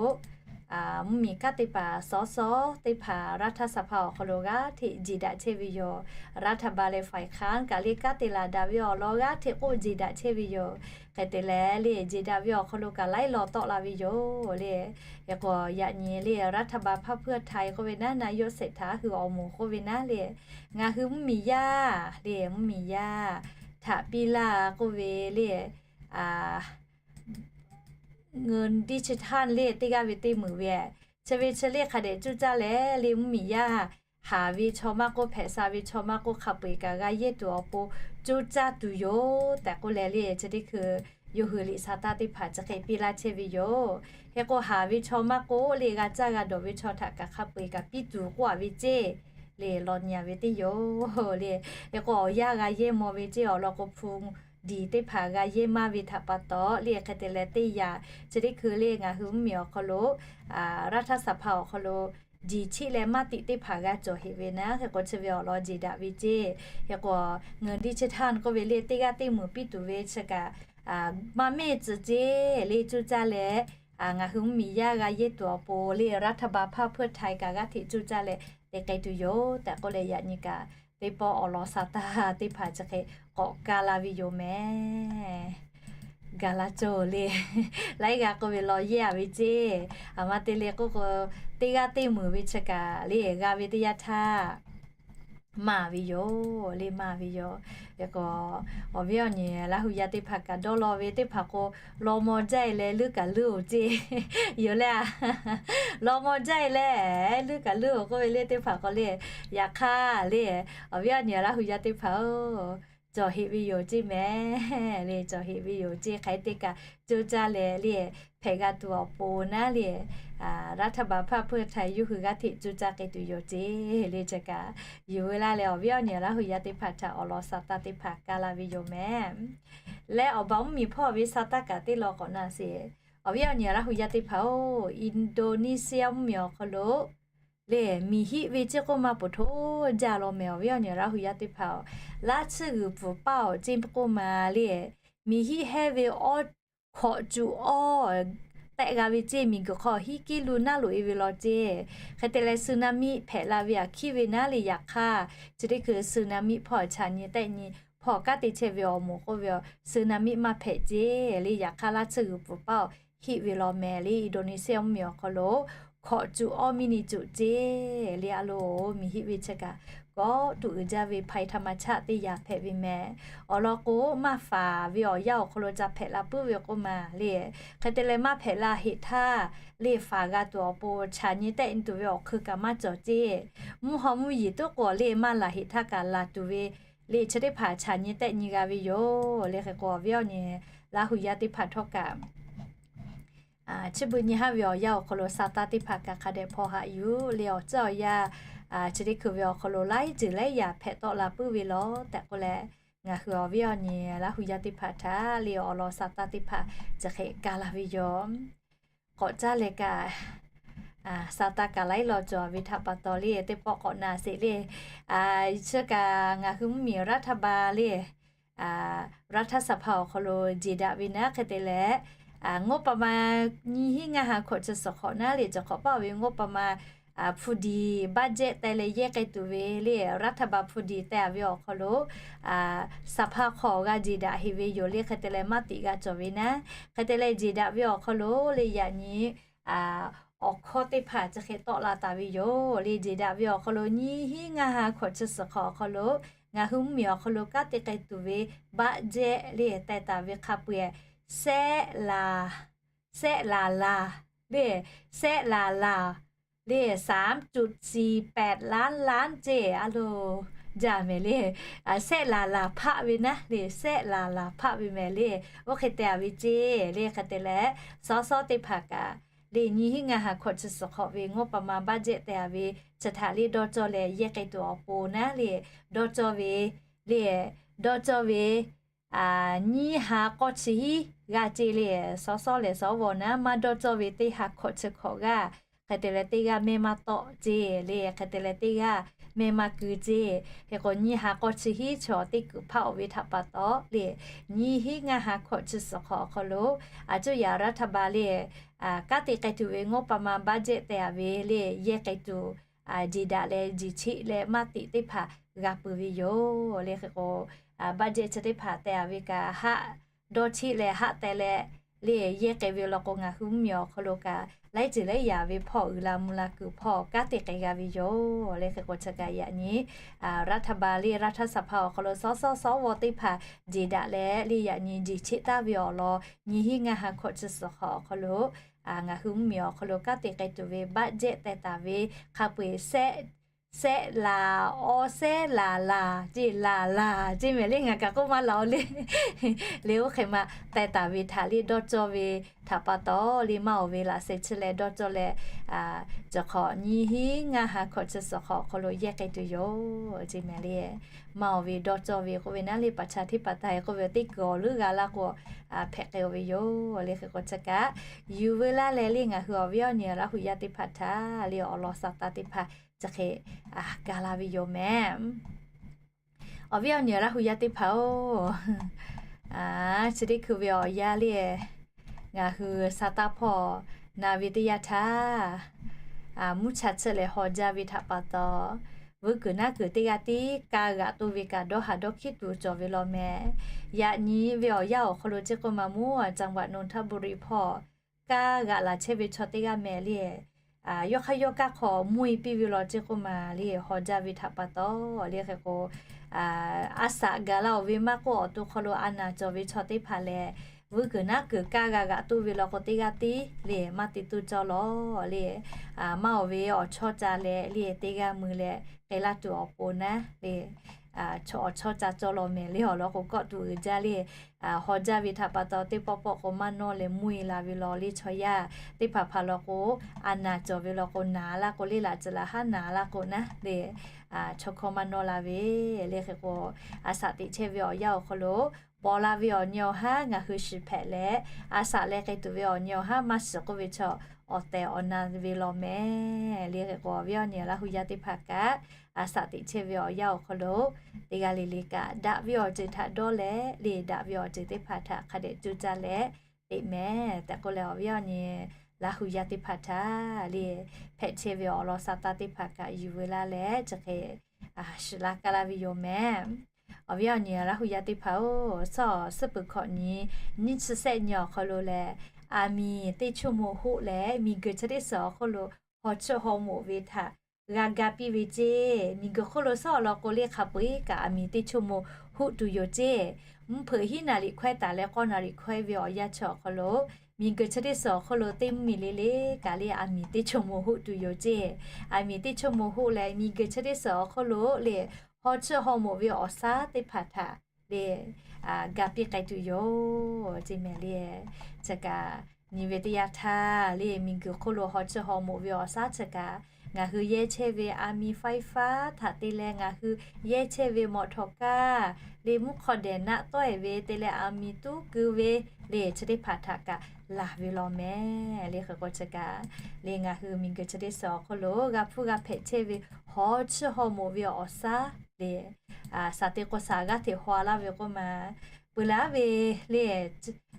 mvuhˇmiˬ kanˉ te paˍ สส teˇ hpaˍ รัฐสภา awˬ hk'aw lo g'aˇ hteꞈ jeˬ daꞈ chehˇ ve yoˬ. รัฐบาล leh ฝ่ายค้าน kaꞈ le kanˉ te laˬ daꞈ ve awˬ lawn g'aˇ hteꞈ k'oˆ jeˬ daꞈ chehˇ ve yoˬ. Hk'e te leh le jeˬ daꞈ ve awˬ hk'aw lo kaꞈ laiˉ law tawˆ la ve yoˬ le. Hk'e k'o yaꞈ nyi le รัฐบาลพรรคเพื่อไทย k'oˆ ve naˉ, นายกเศรษฐา hui awˬ moˍ k'oˆ ve naˉ le, ngaˬ hui mvuhˇmiˬ yaˇ le, mvuhˇmiˬ yaˇ htaꞈ piˇ laˇ k'oˆ ve le, เงินดิจิทัล le teˇ g'aˇ ve teˇ meunˍ ve, chi ve chi le hk'a dehꞈ cuˇ caˇ leh le mvuhˇmiˬ yaˇ haˍ ve chaw maˇ k'oˆ, hpehꞈ sha ve chaw maˇ k'oˆ, hk'a peu-eˬ kaꞈ g'a yehˇ tuˬ awˬ pon cuˇ caˇ tuˬ yoˬ tehꞈ k'oˆ leh le chi teˇ hkui yawˇ hui liꞈ sha taˇ teˇ hpaˍ chi hk'e piˇ laˇ chehˇ ve yoˬ. Hk'e k'o haˍ ve chaw maˇ k'oˆ le, g'a caˇ g'a dawˬ ve chaw htaꞈ kaꞈ hk'a peu-eˬ kaꞈ piˇ tuˬ k'oˆ a ve ceˇ le, law nyi a ve teˇ yoˬ le. Hk'e k'o awˬ yanˇ g'a yehˇ maw ve ceˇ, awˬ lawn k'o hpu diˍ teˇ hpaˍ g'a yehˇ maˇ ve htaꞈ pa taw le, hk'e te leh teˇ yaꞈ chi teˇ hkui le ngaˬ hui mvuhˇmiˬ awˬ hk'aw lo รัฐสภา awˬ hk'aw lo jeˬ cheˆ leh maˇ tiꞈ teˇ hpaˍ g'a cawˬ heꞈ ve naˉ, hk'e k'o chi ve awˬ lawn jeˬ daꞈ ve ceˇ. Hk'e k'o เงินดิจิทัล k'oˆ ve le teˇ g'aˇ teˇ meunˍ piˇ tuˬ ve chi kaꞈ maˇ mehˆ tcuh ceˇ le cuˇ caˇ leh, ngaˬ hui mvuhˇmiˬ yaˇ g'a yehˇ tuˬ awˬ pon le รัฐบาลพรรคเพื่อไทย kaꞈ g'aˇ hteꞈ cuˇ caˇ leh te k'ai tuˬ yoˬ tehꞈ k'oˆ leh yaꞈ nyi kaꞈ teˇ pawˆ awˬ lawn sha taˇ teˇ hpaˍ chi hk'e k'awꞈ ka la ve yoˬ mehˍ. Gaˬ la cawˬ le. Laiˉ g'aˇ k'oˆ ve law yehˇ a ve ceˇ. Aˬ ma te le k'oˆ k'o, teˇ g'aˇ teˇ meunˍ ve chi kaꞈ le g'a ve teˇ yanˇ htaˇ maˇ ve yoˬ le, maˇ ve yoˬ. Hk'e k'o awˬ viˉ awˬ nyi Laˇ hu yaˇ teˇ hpaˍ kaꞈ dawˇ law ve teˇ hpaˍ k'o, law maw jaˇ e leh leuˉ kaꞈ leuˉ-oˬ ceˇ. Yoˬ le a, law maw jaˇ e leh leuˉ kaꞈ leuˉ-oˬ k'oˆ ve le teˇ hpaˍ k'o le, yaꞈ hk'aˇ le awˬ viˉ awˬ nyi Laˇ hu yaˇ teˇ hpaˍ-oˬ, cawˬ heꞈ ve yoˬ ceˇ mehˍ le, cawˬ heꞈ ve yoˬ ceˇ. Hk'aˬ hk'e te kaꞈ cuˇ caˇ leh le hpehꞈ g'a tuˬ awˬ pon naˉ le รัฐบาลพรรคเพื่อไทย yawˇ hui g'aˇ hteꞈ cuˇ caˇ k'ai tuˬ yoˬ ceˇ le. Chi kaꞈ yuˬ veu laˇ leh awˬ viˉ awˬ nyi Laˇ hu yaˇ teˇ hpaˍ htaꞈ awˬ lawn sha taˇ teˇ hpaˍ ka la ve yoˬ mehˍ. Leh awˬ baˬ mvuhˇmiˬ hpawˇ ve sha taˇ kaꞈ teˇ law k'awꞈ na sheˍ. Awˬ viˉ awˬ nyi Laˇ hu yaˇ teˇ hpaˍ-oˬ, Indonesia mvuhˇmiˬ awˬ hk'aw lo le miˬ hiˆ ve ceˇ k'oˆ ma poˬ htoˇ jaˇ law mehˍ. Awˬ viˉ awˬ nyi Laˇ hu yaˇ teˇ hpaˍ-oˬ, laˇ tsuhˇ g'uiˬ pfuhˍ paˇ-oˬ ceˇ k'oˆ ma le miˬ hiˆ hehˇ ve awˇ hkawꞈ cuˬ awˇ tehˆ g'a ve ceˇ, miˬ guiˬ hk'aw hiˉ kiˉ lu naˉ loꞈ e ve law ceˇ. Hk'e te leh สึนามิ hpehꞈ la ve aꞈ hkiˉ ve naˉ le. Yaꞈ hk'aˇ chi teˇ hkui สึนามิ hpawˇ chaꞈ nyi tehˆ nyi hpawˇ kanˉ te chehˇ ve awˬ moˍ k'oˆ ve สึนามิ maˇ hpehꞈ ceˇ le. Yaꞈ hk'aˇ laˇ tsuhˇ g'uiˬ pfuhˍ paˇ-oˬ hiˆ ve law mehˍ le. Indonesia mvuhˇmiˬ awˬ hk'aw lo hkawꞈ cuˬ awˇ miˇ ni cuˬ ceˇ le. A lo miˬ hiˆ ve chi kaꞈ kawˆ tuꞈ uiˍ jaˇ ve ภัยธรรมชาติ teˇ yaꞈ hpehꞈ ve mehˍ. Awˬ lawn k'o maˇ faˍ ve awˬ yanˇ awˬ hk'aw lo ca hpehꞈ la puiˉ ve k'oˆ ma le. Hk'e te leh maˇ hpehꞈ la heꞈ htaˇ le faˍ g'a tuˬ awˬ pon chaꞈ nyi tehˆ nyi tuˬ ve awˬ hk'eun kaꞈ maˇ cawˬ ceˇ. Mvuhˇ haw mvuhˇ yeˬ tuˉ k'o le maˇ laˬ heꞈ htaˇ kaꞈ laˬ tuˬ ve le chi teˇ hpaˍ chaꞈ nyi tehˆ nyi g'a ve yoˬ le. Hk'e k'o awˬ viˉ awˬ nyi Laˇ hu yaˇ teˇ hpaˍ htawˇ kaꞈ chi beuꞈ nyi haˉ ve awˬ yanˇ awˬ hk'aw lo sha taˇ teˇ hpaˍ kaꞈ hk'a dehꞈ hpaw haꞈ yuˬ le. Awˬ ceuˬ awˬ yanˇ chi teˇ hkui ve awˬ hk'aw lo laiˉ ceuˬ laiˉ yaꞈ hpehꞈ tawˆ la puiˉ ve law tehꞈ k'oˆ leh, ngaˬ hui awˬ viˉ awˬ nyi Laˇ hu yaˇ teˇ hpaˍ htaꞈ le awˬ lawn sha taˇ teˇ hpaˍ chi hk'e ka la ve yoˬ. K'awꞈ caˇ leh kaꞈ sha taˇ kaꞈ laiˉ law cawˬ ve htaꞈ pa taw le teˇ pawˆ k'awꞈ na sheˍ le. Chi kaꞈ ngaˬ hui mvuhˇmiˬ รัฐบาล le รัฐสภา awˬ hk'aw lo jeˬ daꞈ ve naˉ. Hk'e te leh งบประมาณ nyiˇ hinˉ ngaˇ ha hkawꞈ chi suhˍ hk'awꞈ naˉ le cawˬ hk'awꞈ paˇ ve งบประมาณ hpu diˍ บัตเจ็ต teh leh yehˇ k'ai tuˬ ve le รัฐบาล hpu diˍ teh a ve awˬ hk'aw lo สภา hk'aw g'a jeˬ daꞈ heꞈ ve yoˬ le. Hk'e te leh maˇ tiꞈ g'a cawˬ ve naˉ. Hk'e te leh jeˬ daꞈ ve awˬ hk'aw lo le yaꞈ nyi awˬ hkawˇ teˇ hpaˍ chi hk'e tawˆ la taˍ ve yoˬ le. Jeˬ daꞈ ve awˬ hk'aw lo nyiˇ hinˉ ngaˇ ha hkawꞈ chi suhˍ hk'awꞈ awˬ hk'aw lo ngaˬ hui mvuhˇmiˬ awˬ hk'aw lo kanˉ te k'ai tuˬ ve บัตเจ็ต le teh taˍ ve hk'a peu-eˬ แสนล้าน แสนล้าน le แสนล้าน le สามจุดสี่แปดล้านล้าน ceˇ a lo jaˇ mehˍ le. แสนล้าน hpaˆ ve naˉ le แสนล้าน hpaˆ ve mehˍ le. Oˇ hk'e te a ve ceˇ le. Hk'e te leh สส teˇ hpaˍ kaꞈ le nyiˇ hinˉ ngaˇ ha hkawꞈ chi suhˍ hk'awꞈ ve งบประมาณ บัตเจ็ต teh a ve chi htaꞈ le dawˇ cawˇ leh yehˇ k'ai tuˬ awˬ pon naˉ le dawˇ cawˇ ve le dawˇ cawˇ ve nyiˇ ha k'awˇ chi hiˉ g'aˇ ceˇ le. สส lehˬ สว naˉ maˇ dawˇ cawˇ ve teˇ ha hkawꞈ chi hk'awꞈ g'aˇ. Hk'e te leh teˇ g'aˇ mehˇ maˇ tawˆ ceˇ le. Hk'e te leh teˇ g'aˇ meh maˇ kuˬ ceˇ. Hk'e k'o, nyiˇ ha k'awˇ chi hiˉ chaw teˇ kuiˬ hpaˆ oˬ ve htaꞈ pa taw le, nyiˇ hinˉ ngaˇ ha hkawꞈ chi suhˍ hk'awꞈ awˬ hk'aw lo, a cuˇ yaꞈ รัฐบาล le, kanˉ te k'ai tuˬ ve งบประมาณ budget teh a ve le, yehˇ k'ai tuˬ, jeˬ daꞈ leh jeˬ cheˆ leh maˇ teꞈ teˇ hpaˍ g'a peuˬ ve yoˬ le. Hk'e k'o, budget chi teˇ hpaˍ teh a ve kaꞈ haˆ dawˇ cheˆ leh haˆ teh leh le, yehˇ k'ai ve law k'o, ngaˬ hui mvuhˇmiˬ awˬ hk'aw lo kaꞈ laiˉ ceuˬ laiˉ yaꞈ ve hpawˇ uiˍ la mvuh la kuiˬ hpawˇ kanˉ te k'ai g'a ve yoˬ le. Hk'e k'o, chi kaꞈ yaꞈ nyi รัฐบาล le, รัฐสภา awˬ hk'aw lo สส สว teˇ hpaˍ jeˬ daꞈ leh le, yaꞈ nyi jeˬ cheˆ taˍ ve awˬ lawn nyiˇ hinˉ ngaˇ ha hkawꞈ chi suhˍ hk'awꞈ awˬ hk'aw lo ngaˬ hui mvuhˇmiˬ awˬ hk'aw lo kanˉ te k'ai tuˬ ve budget teh taˍ ve hk'a peu-eˬ sehˆ, sehˆ laˬ, awˇ sehˉ laˬ laˬ ceˇ, laˬ laˬ ceˇ mehˍ le. Ngaˬ kaꞈ k'oˆ maˇ laˬ oˬ le. Le oˇ hk'e ma teh taˍ ve htaꞈ le dawˇ cawˇ ve htaꞈ pa taw le, maˇ oˬ ve laꞈ sheh chi leh dawˇ cawˇ leh, cawˬ hk'awꞈ nyiˇ hinˉ ngaˇ ha hkawꞈ chi suhˍ hk'awꞈ awˬ hk'aw lo yehˇ k'ai tuˬ yoˬ ceˇ mehˍ le. Maˇ oˬ ve dawˇ cawˇ ve k'oˆ ve naˉ le, ประชาธิปไตย k'oˆ ve teˇ kuiˬ awˬ leuˉ g'a laˇ k'o, hpehꞈ k'ai oˬ ve yoˬ le. Hk'e k'o, chi kaꞈ yuˬ veu laˇ leh le, ngaˬ hui awˬ viˉ awˬ nyi Laˇ hu yaˇ teˇ hpaˍ htaꞈ le awˬ lawn sa taˇ teˇ hpaˍ chi hk'e ga laˇ ve yoˬ mehˍ. Awˬ viˉ awˬ nyi Laˇ hu yaˇ teˇ hpaˍ-oˬ, chi teˇ hkui ve awˬ yanˇ le, ngaˬ hui sa taˇ hpawˇ na ve teˇ yanˇ htaˇ, mvuhˇ cha chi leh haw jaˇ ve htaꞈ pa taw, vuiˇ kuiˬ naˉ kuiˬ teˇ g'aˇ tiˉ kaˇ g'aꞈ toˇ ve kaꞈ dawˇ haˍ dawˇ hkiˉ tuˬ cawˬ ve law mehˍ. Yaꞈ nyi ve awˬ yanˇ awˬ hk'aw lo ceˇ k'oˆ ma mawˇ จังหวัดนนทบุรี hpawˇ kaˇ g'aꞈ laˬ chehˇ ve chaw teˇ g'aˇ mehˍ le, yawˇ hk'aˇ yawˇ kaˇ hk'aw mvuhˇ-e piˇ ve law ceˇ k'oˆ ma le, haw jaˇ ve htaꞈ pa taw le. Hk'e k'o, a shaꞈ gaˬ la oˬ ve maˇ k'oˆ, awˬ to hk'aw lo a naˍ cawˬ ve chaw teˇ hpaˍ lehˬ, vuiˇ kuiˬ naˉ kuiˬ kaˇ g'a g'aꞈ toˇ ve law k'o, teˇ g'aˇ tiˉ le maˇ te toˇ cawˇ lawˬ le. Maˇ oˬ ve awˬ chawˇ ca leh le, teˇ g'aˇ mui leh k'ai laˇ tuˬ awˬ pon naˉ le, awˬ chawˇ ca cawˇ law mehˍ le. Awˬ lawn k'o, kawˆ tuˬ uiˍ jaˇ le. Haw jaˇ ve htaꞈ pa taw, teˇ pawˆ pawˆ k'o maˇ nawˇ leh mvuhˇ-e la ve law le. Chaw yaˇ teˇ hpaˍ hpaˍ law k'o, a naˍ cawˬ ve law k'o, naˍ laˇ k'o le, laꞈ ceuˬ laꞈ haˉ naˍ laˇ k'o naˉ le, chaw hkawˇ maˇ nawˇ la ve le. Hk'e k'o, a shaꞈ teꞈ chehˇ ve awˬ yanˇ awˬ hk'aw lo paw la ve awˬ nyi awˬ haˉ ngaˬ hui shiˍ hpehꞈ leh, a shaꞈ leh k'ai tuˬ ve awˬ nyi awˬ haˉ maˇ shiˍ k'oˆ ve chaw, awˬ tehˬ awˬ na ve law mehˍ le. Hk'e k'o, awˬ viˉ awˬ nyi Laˇ hu yaˇ teˇ hpaˍ kaꞈ a shaꞈ teꞈ chehˇ ve awˬ yanˇ awˬ hk'aw lo teˇ g'aˇ le le kaꞈ daꞈ ve awˬ ceuˬ htaꞈ dawˇ leh le, daꞈ ve awˬ ceuˬ teˇ hpaˍ htaꞈ hk'a dehꞈ cuˇ caˇ leh teꞈ mehˍ tehꞈ k'oˆ leh, awˬ viˉ awˬ nyi Laˇ hu yaˇ teˇ hpaˍ htaꞈ le hpehꞈ chehˇ ve awˬ lawn sa taˇ teˇ hpaˍ kaꞈ yuˬ veu laˇ leh chi hk'e shiˍ laˇ kaˇ laˇ ve yoˬ mehˍ. Awˬ viˉ awˬ nyi Laˇ hu yaˇ teˇ hpaˍ-oˬ, suhˉ suhˉ peuˬ hkawꞈ nyi nyiˇ chi sehˆ nyi awˬ hk'aw lo lehˬ, aˬ miˍ teˇ chuˇ mo hoˆ leh miˬguiˬ chi teˇ suhˍ awˬ hk'oˆ lo haw chiˇ haw moꞈ ve htaꞈ g'a ga piˇ ve ceˇ. Miˬguiˬ hk'oˆ lo suhˉ awˬ lawn k'o le, hk'a peu-eˬ kaꞈ aˬ miˍ teˇ chuˇ mo hoˆ tuˬ yoˬ ceˇ. Mvuhˇ hpeuꞈ hiˉ naˍ riˍ hkawehˇ taˍ leh k'awˇ naˍ riˍ hkawehˇ ve awˬ yanˇ chi awˬ hk'aw lo, miˬguiˬ chi teˇ suhˍ awˬ hk'oˆ lo teˇ mvuhˇmiˬ le le kaꞈ le, aˬ miˍ teˇ chuˇ mo hoˆ tuˬ yoˬ ceˇ. Aˬ miˍ teˇ chuˇ mo hoˆ leh miˬguiˬ chi teˇ suhˍ awˬ hk'oˆ lo le haw chiˇ haw moꞈ ve awˬ shaˉ teˇ hpaˍ htaꞈ le ga piˇ k'ai tuˬ yoˬ ceˇ mehˍ le. Chi kaꞈ nyi ve teˇ yanˇ htaˇ le, miˬguiˬ hk'oˆ lo haw chiˇ haw moꞈ ve awˬ shaˉ chi kaꞈ, ngaˬ hui yehˇ chehˇ ve aˬ miˍ ไฟฟ้า htaꞈ te leh ngaˬ hui yehˇ chehˇ ve mawˬ htawnˍ kaˇ le, mvuhˇ hk'aw dehꞈ naˆ tawˆ-e ve te leh aˬ miˍ tuˉ keu ve le, chi teˇ hpaˍ htaꞈ kaꞈ laˬ ve law mehˍ le. Hk'e k'o chi kaꞈ le, ngaˬ hui miˬguiˬ chi teˇ suhˍ awˬ hk'oˆ lo g'a hpuˇ g'a hpehꞈ chehˇ ve haw chiˇ haw moꞈ ve awˬ shaˉ le, shaˍ te k'o shaˍ g'aˇ hteꞈ haw laˇ ve k'oˆ ma, peuˬ laˇ ve le,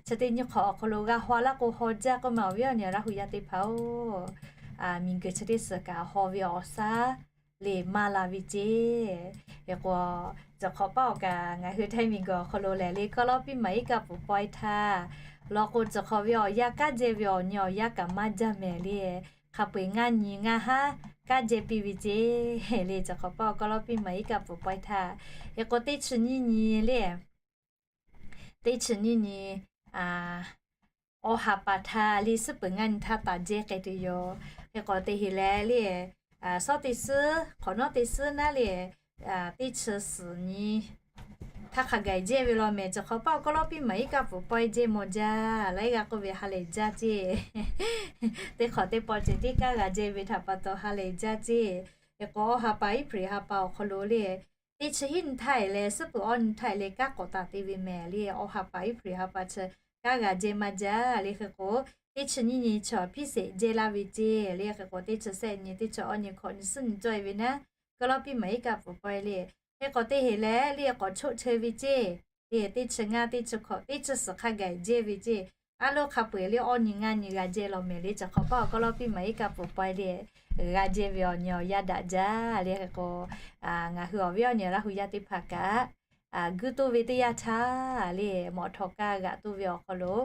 chi teˇ nyi hk'awꞈ awˬ hk'aw lo g'a haw laˇ k'o haw jaˇ k'oˆ ma, awˬ viˉ awˬ nyi Laˇ hu yaˇ teˇ hpaˍ-oˬ, miˬguiˬ chi teˇ suhˍ kaꞈ haw ve awˬ shaˉ le maˇ la ve ceˇ. Hk'e k'o, cawˬ hk'awꞈ paˇ awˬ kaꞈ ngaˬ hui Htaiˇ miˬguiˬ awˬ hk'aw lo lehˬ le, kawˇ lawˇ piˇ maˍ iˉ kaˆ pfuhˍ pawehˇ htaˇ law k'o, cawˬ hk'awꞈ ve awˬ yanˇ kaˉ jehˇ ve awˬ nyi awˬ yanˇ kaꞈ maˇ jaˇ mehˍ le. Hk'a peu-eˬ ngaˇ nyi ngaˇ haˉ kaˉ jehˇ piˇ ve ceˇ le. Cawˬ hk'awꞈ paˇ awˬ kawˇ lawˇ piˇ maˍ iˉ kaˆ pfuhˍ pawehˇ htaˇ, hk'e k'o teˇ chi nyiˇ nyi le, teˇ chi nyiˇ nyi awˬ ha pa htaˇ le, suhˉ peuˬ ngaˇ nyi htaˇ taˍ jehˇ k'ai tuˬ yoˬ. Hk'e k'o te heˍ leh le, shawˉ teˇ suhˉ hk'awꞈ nawˉ teˇ suhˉ naˉ le, teˇ chi suhˍ nyi htaˇ hk'a gaˬ jehˇ ve law mehˍ. Cawˬ hk'awꞈ paˇ awˬ kawˇ lawˇ piˇ maˍ iˉ kaˆ pfuhˍ pawehˇ jehˇ maw jaˇ, laiˉ g'aˇ k'oˆ ve ha lehˬ jaˇ ceˇ. Teˇ hk'awꞈ teˇ paw ceuˬ tiˉ kaˇ g'a jehˇ ve htaꞈ pa taw ha lehˬ jaˇ ceˇ. Hk'e k'o awˬ ha pa April ha pa awˬ hk'aw lo le, teˇ chi hiˉ nyi htaˇ leh suhˉ peuˬ awˇ nyi htaˇ le kaˉ k'awꞈ taˍ te ve mehˍ le. Awˬ ha pa April ha pa chi kaˉ g'a jehˇ maˇ jaˇ le. Hk'e k'o teˇ chi nyiˇ nyi chaw hpiˇ sheˍ jehˇ laˇ ve ceˇ le. Hk'e k'o teˇ chi sehˆ nyi, teˇ chi awˇ nyi, hkawꞈ nyi, suhˉ nyi cawˇ-e ve naˉ kawˇ lawˇ piˇ maˍ iˉ kaˆ pfuhˍ pawehˇ le. Hk'e k'awꞈ teˇ heˍ leh le k'awꞈ choˆ cheu ve ceˇ. Le teˇ chi ngaˇ, teˇ chi hkawꞈ, teˇ chi suhˍ hk'a gaˬ jehˇ ve ceˇ. Aˉ loˇ hk'a peu-eˬ le awˇ nyi ngaˇ nyi g'a jehˇ law mehˍ le. Chi hk'awꞈ paˆ awˬ kawˇ lawˇ piˇ maˍ iˉ kaˆ pfuhˍ pawehˇ le, g'a jehˇ ve awˬ nyi awˬ yanˇ daꞈ jaˇ le. Hk'e k'o, ngaˬ hui awˬ viˉ awˬ nyi Laˇ hu yaˇ teˇ hpaˍ kaꞈ, guiˇ toˇ ve teˇ yanˇ htaˇ le, mawꞈ htawꞈ kaˇ g'aꞈ toˇ ve awˬ hk'aw lo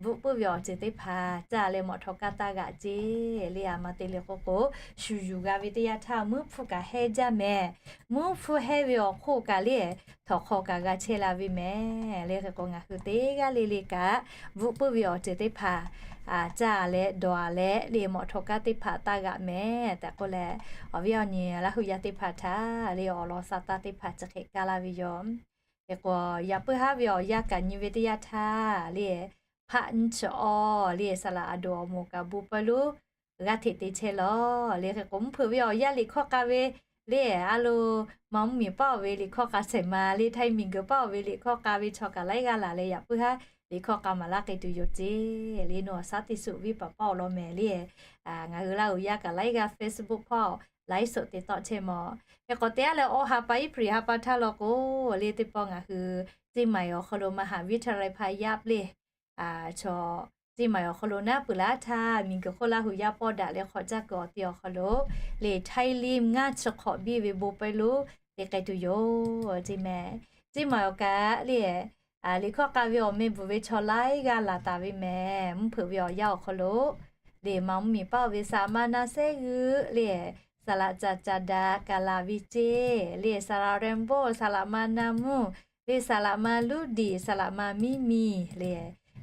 bvuhꞈ puiˉ ve awˬ ceuˬ teˇ hpaˍ caˇ leh mawꞈ htawꞈ kaˇ taˇ g'aꞈ ceˇ le. A ma te le k'oˆ k'o, shuˍ yuˬ g'a ve teˇ yanˇ htaˇ mvuhˇ hpfuhˇ kaꞈ hehˇ jaˇ mehˍ. Mvuhˇ hpfuhˇ hehˇ ve awˬ hk'oˆ kaꞈ le, htawnˍ hk'aw kaꞈ g'a chehˇ la ve mehˍ le. Hk'e k'o, ngaˬ hui teˇ g'aˇ le le kaꞈ bvuhꞈ puiˉ ve awˬ ceuˬ teˇ hpaˍ caˇ leh dawˬ leh le, mawꞈ htawꞈ kaˇ teˇ hpaˍ taˇ g'aꞈ mehˍ tehꞈ k'oˆ leh, awˬ viˉ awˬ nyi Laˇ hu yaˇ teˇ hpaˍ htaꞈ le awˬ lawn sa taˇ teˇ hpaˍ chi hk'e kaˇ laˇ ve yoˬ. Hk'e k'o, yaꞈ puiˉ haˉ ve awˬ yanˇ kaꞈ nyi ve teˇ yanˇ htaˇ le, hpaˆ nyiˇ chi awˬ le saˍ laꞈ a dawˬ awˬ moˍ kaꞈ bon pawehˇ lonˉ g'aˇ hteꞈ te chehˇ lawˬ le. Hk'e k'o, mvuhˇ hpeuꞈ ve awˬ yanˇ liꞈ hkawˇ k'a ve le, a lo, ma mvuhˇ miˬ paˆ oˬ ve liꞈ hkawˇ k'a shehˍ ma le, Htaiˇ miˬ guiˬ paˆ oˬ ve liꞈ hkawˇ k'a ve chaw kaꞈ laiˉ g'aˇ laˬ leh yaꞈ puiˉ haˉ liꞈ hkawˇ k'a maˍ laˇ k'ai tuˬ yoˬ ceˇ le. Nawˬ a shaˉ teˇ suꞈ viˉ paˍ paˆ oˬ law mehˍ le. Ngaˬ hui Laˇ hu yaˇ kaꞈ laiˉ g'aˇ Facebook hpawˇ laiˉ suꞈ te tawˆ chehˇ mawˬ. Hk'e k'o, teˇ g'aˇ leh awˬ ha pa April ha pa htaˇ law k'o le, teˇ pawˆ ngaˬ hui Ceˇ maiˍ awˬ hk'aw lo มหาวิทยาลัยพายัพ le, chaw Ceˇ maiˍ awˬ hk'aw lo naˉ peuˬ laˇ htaˇ, miˬ guiˬ hk'oˆ Laˇ hu yaˇ pawˆ daꞈ leh hk'awꞈ caˇ kuiˬ awˬ ti awˬ hk'aw lo le, Htaiˇ liˇ ngaˇ chi hk'awꞈ biˇ ve bon pawehˇ lonˉ te k'ai tuˬ yoˬ ceˇ mehˍ. Ceˇ maiˍ awˬ kaꞈ le, liꞈ hkawˇ k'a ve awˬ meh bvuhˬ ve chaw laiˉ g'aˇ laˬ taˍ ve mehˍ. Mvuhˇ hpeuꞈ ve awˬ yanˇ awˬ hk'aw lo le, ma mvuhˇ miˬ paˆ oˬ ve saˍ ma na sehˉ g'euˆ le, saˍ laꞈ caˍ caˍ daꞈ kaꞈ laˬ ve ceˇ le, saˍ laꞈ Rainbow, saˍ laꞈ ma na mvuhˇ le, saˍ laꞈ ma luˇ diˍ, saˍ laꞈ ma miˇ miˇ le,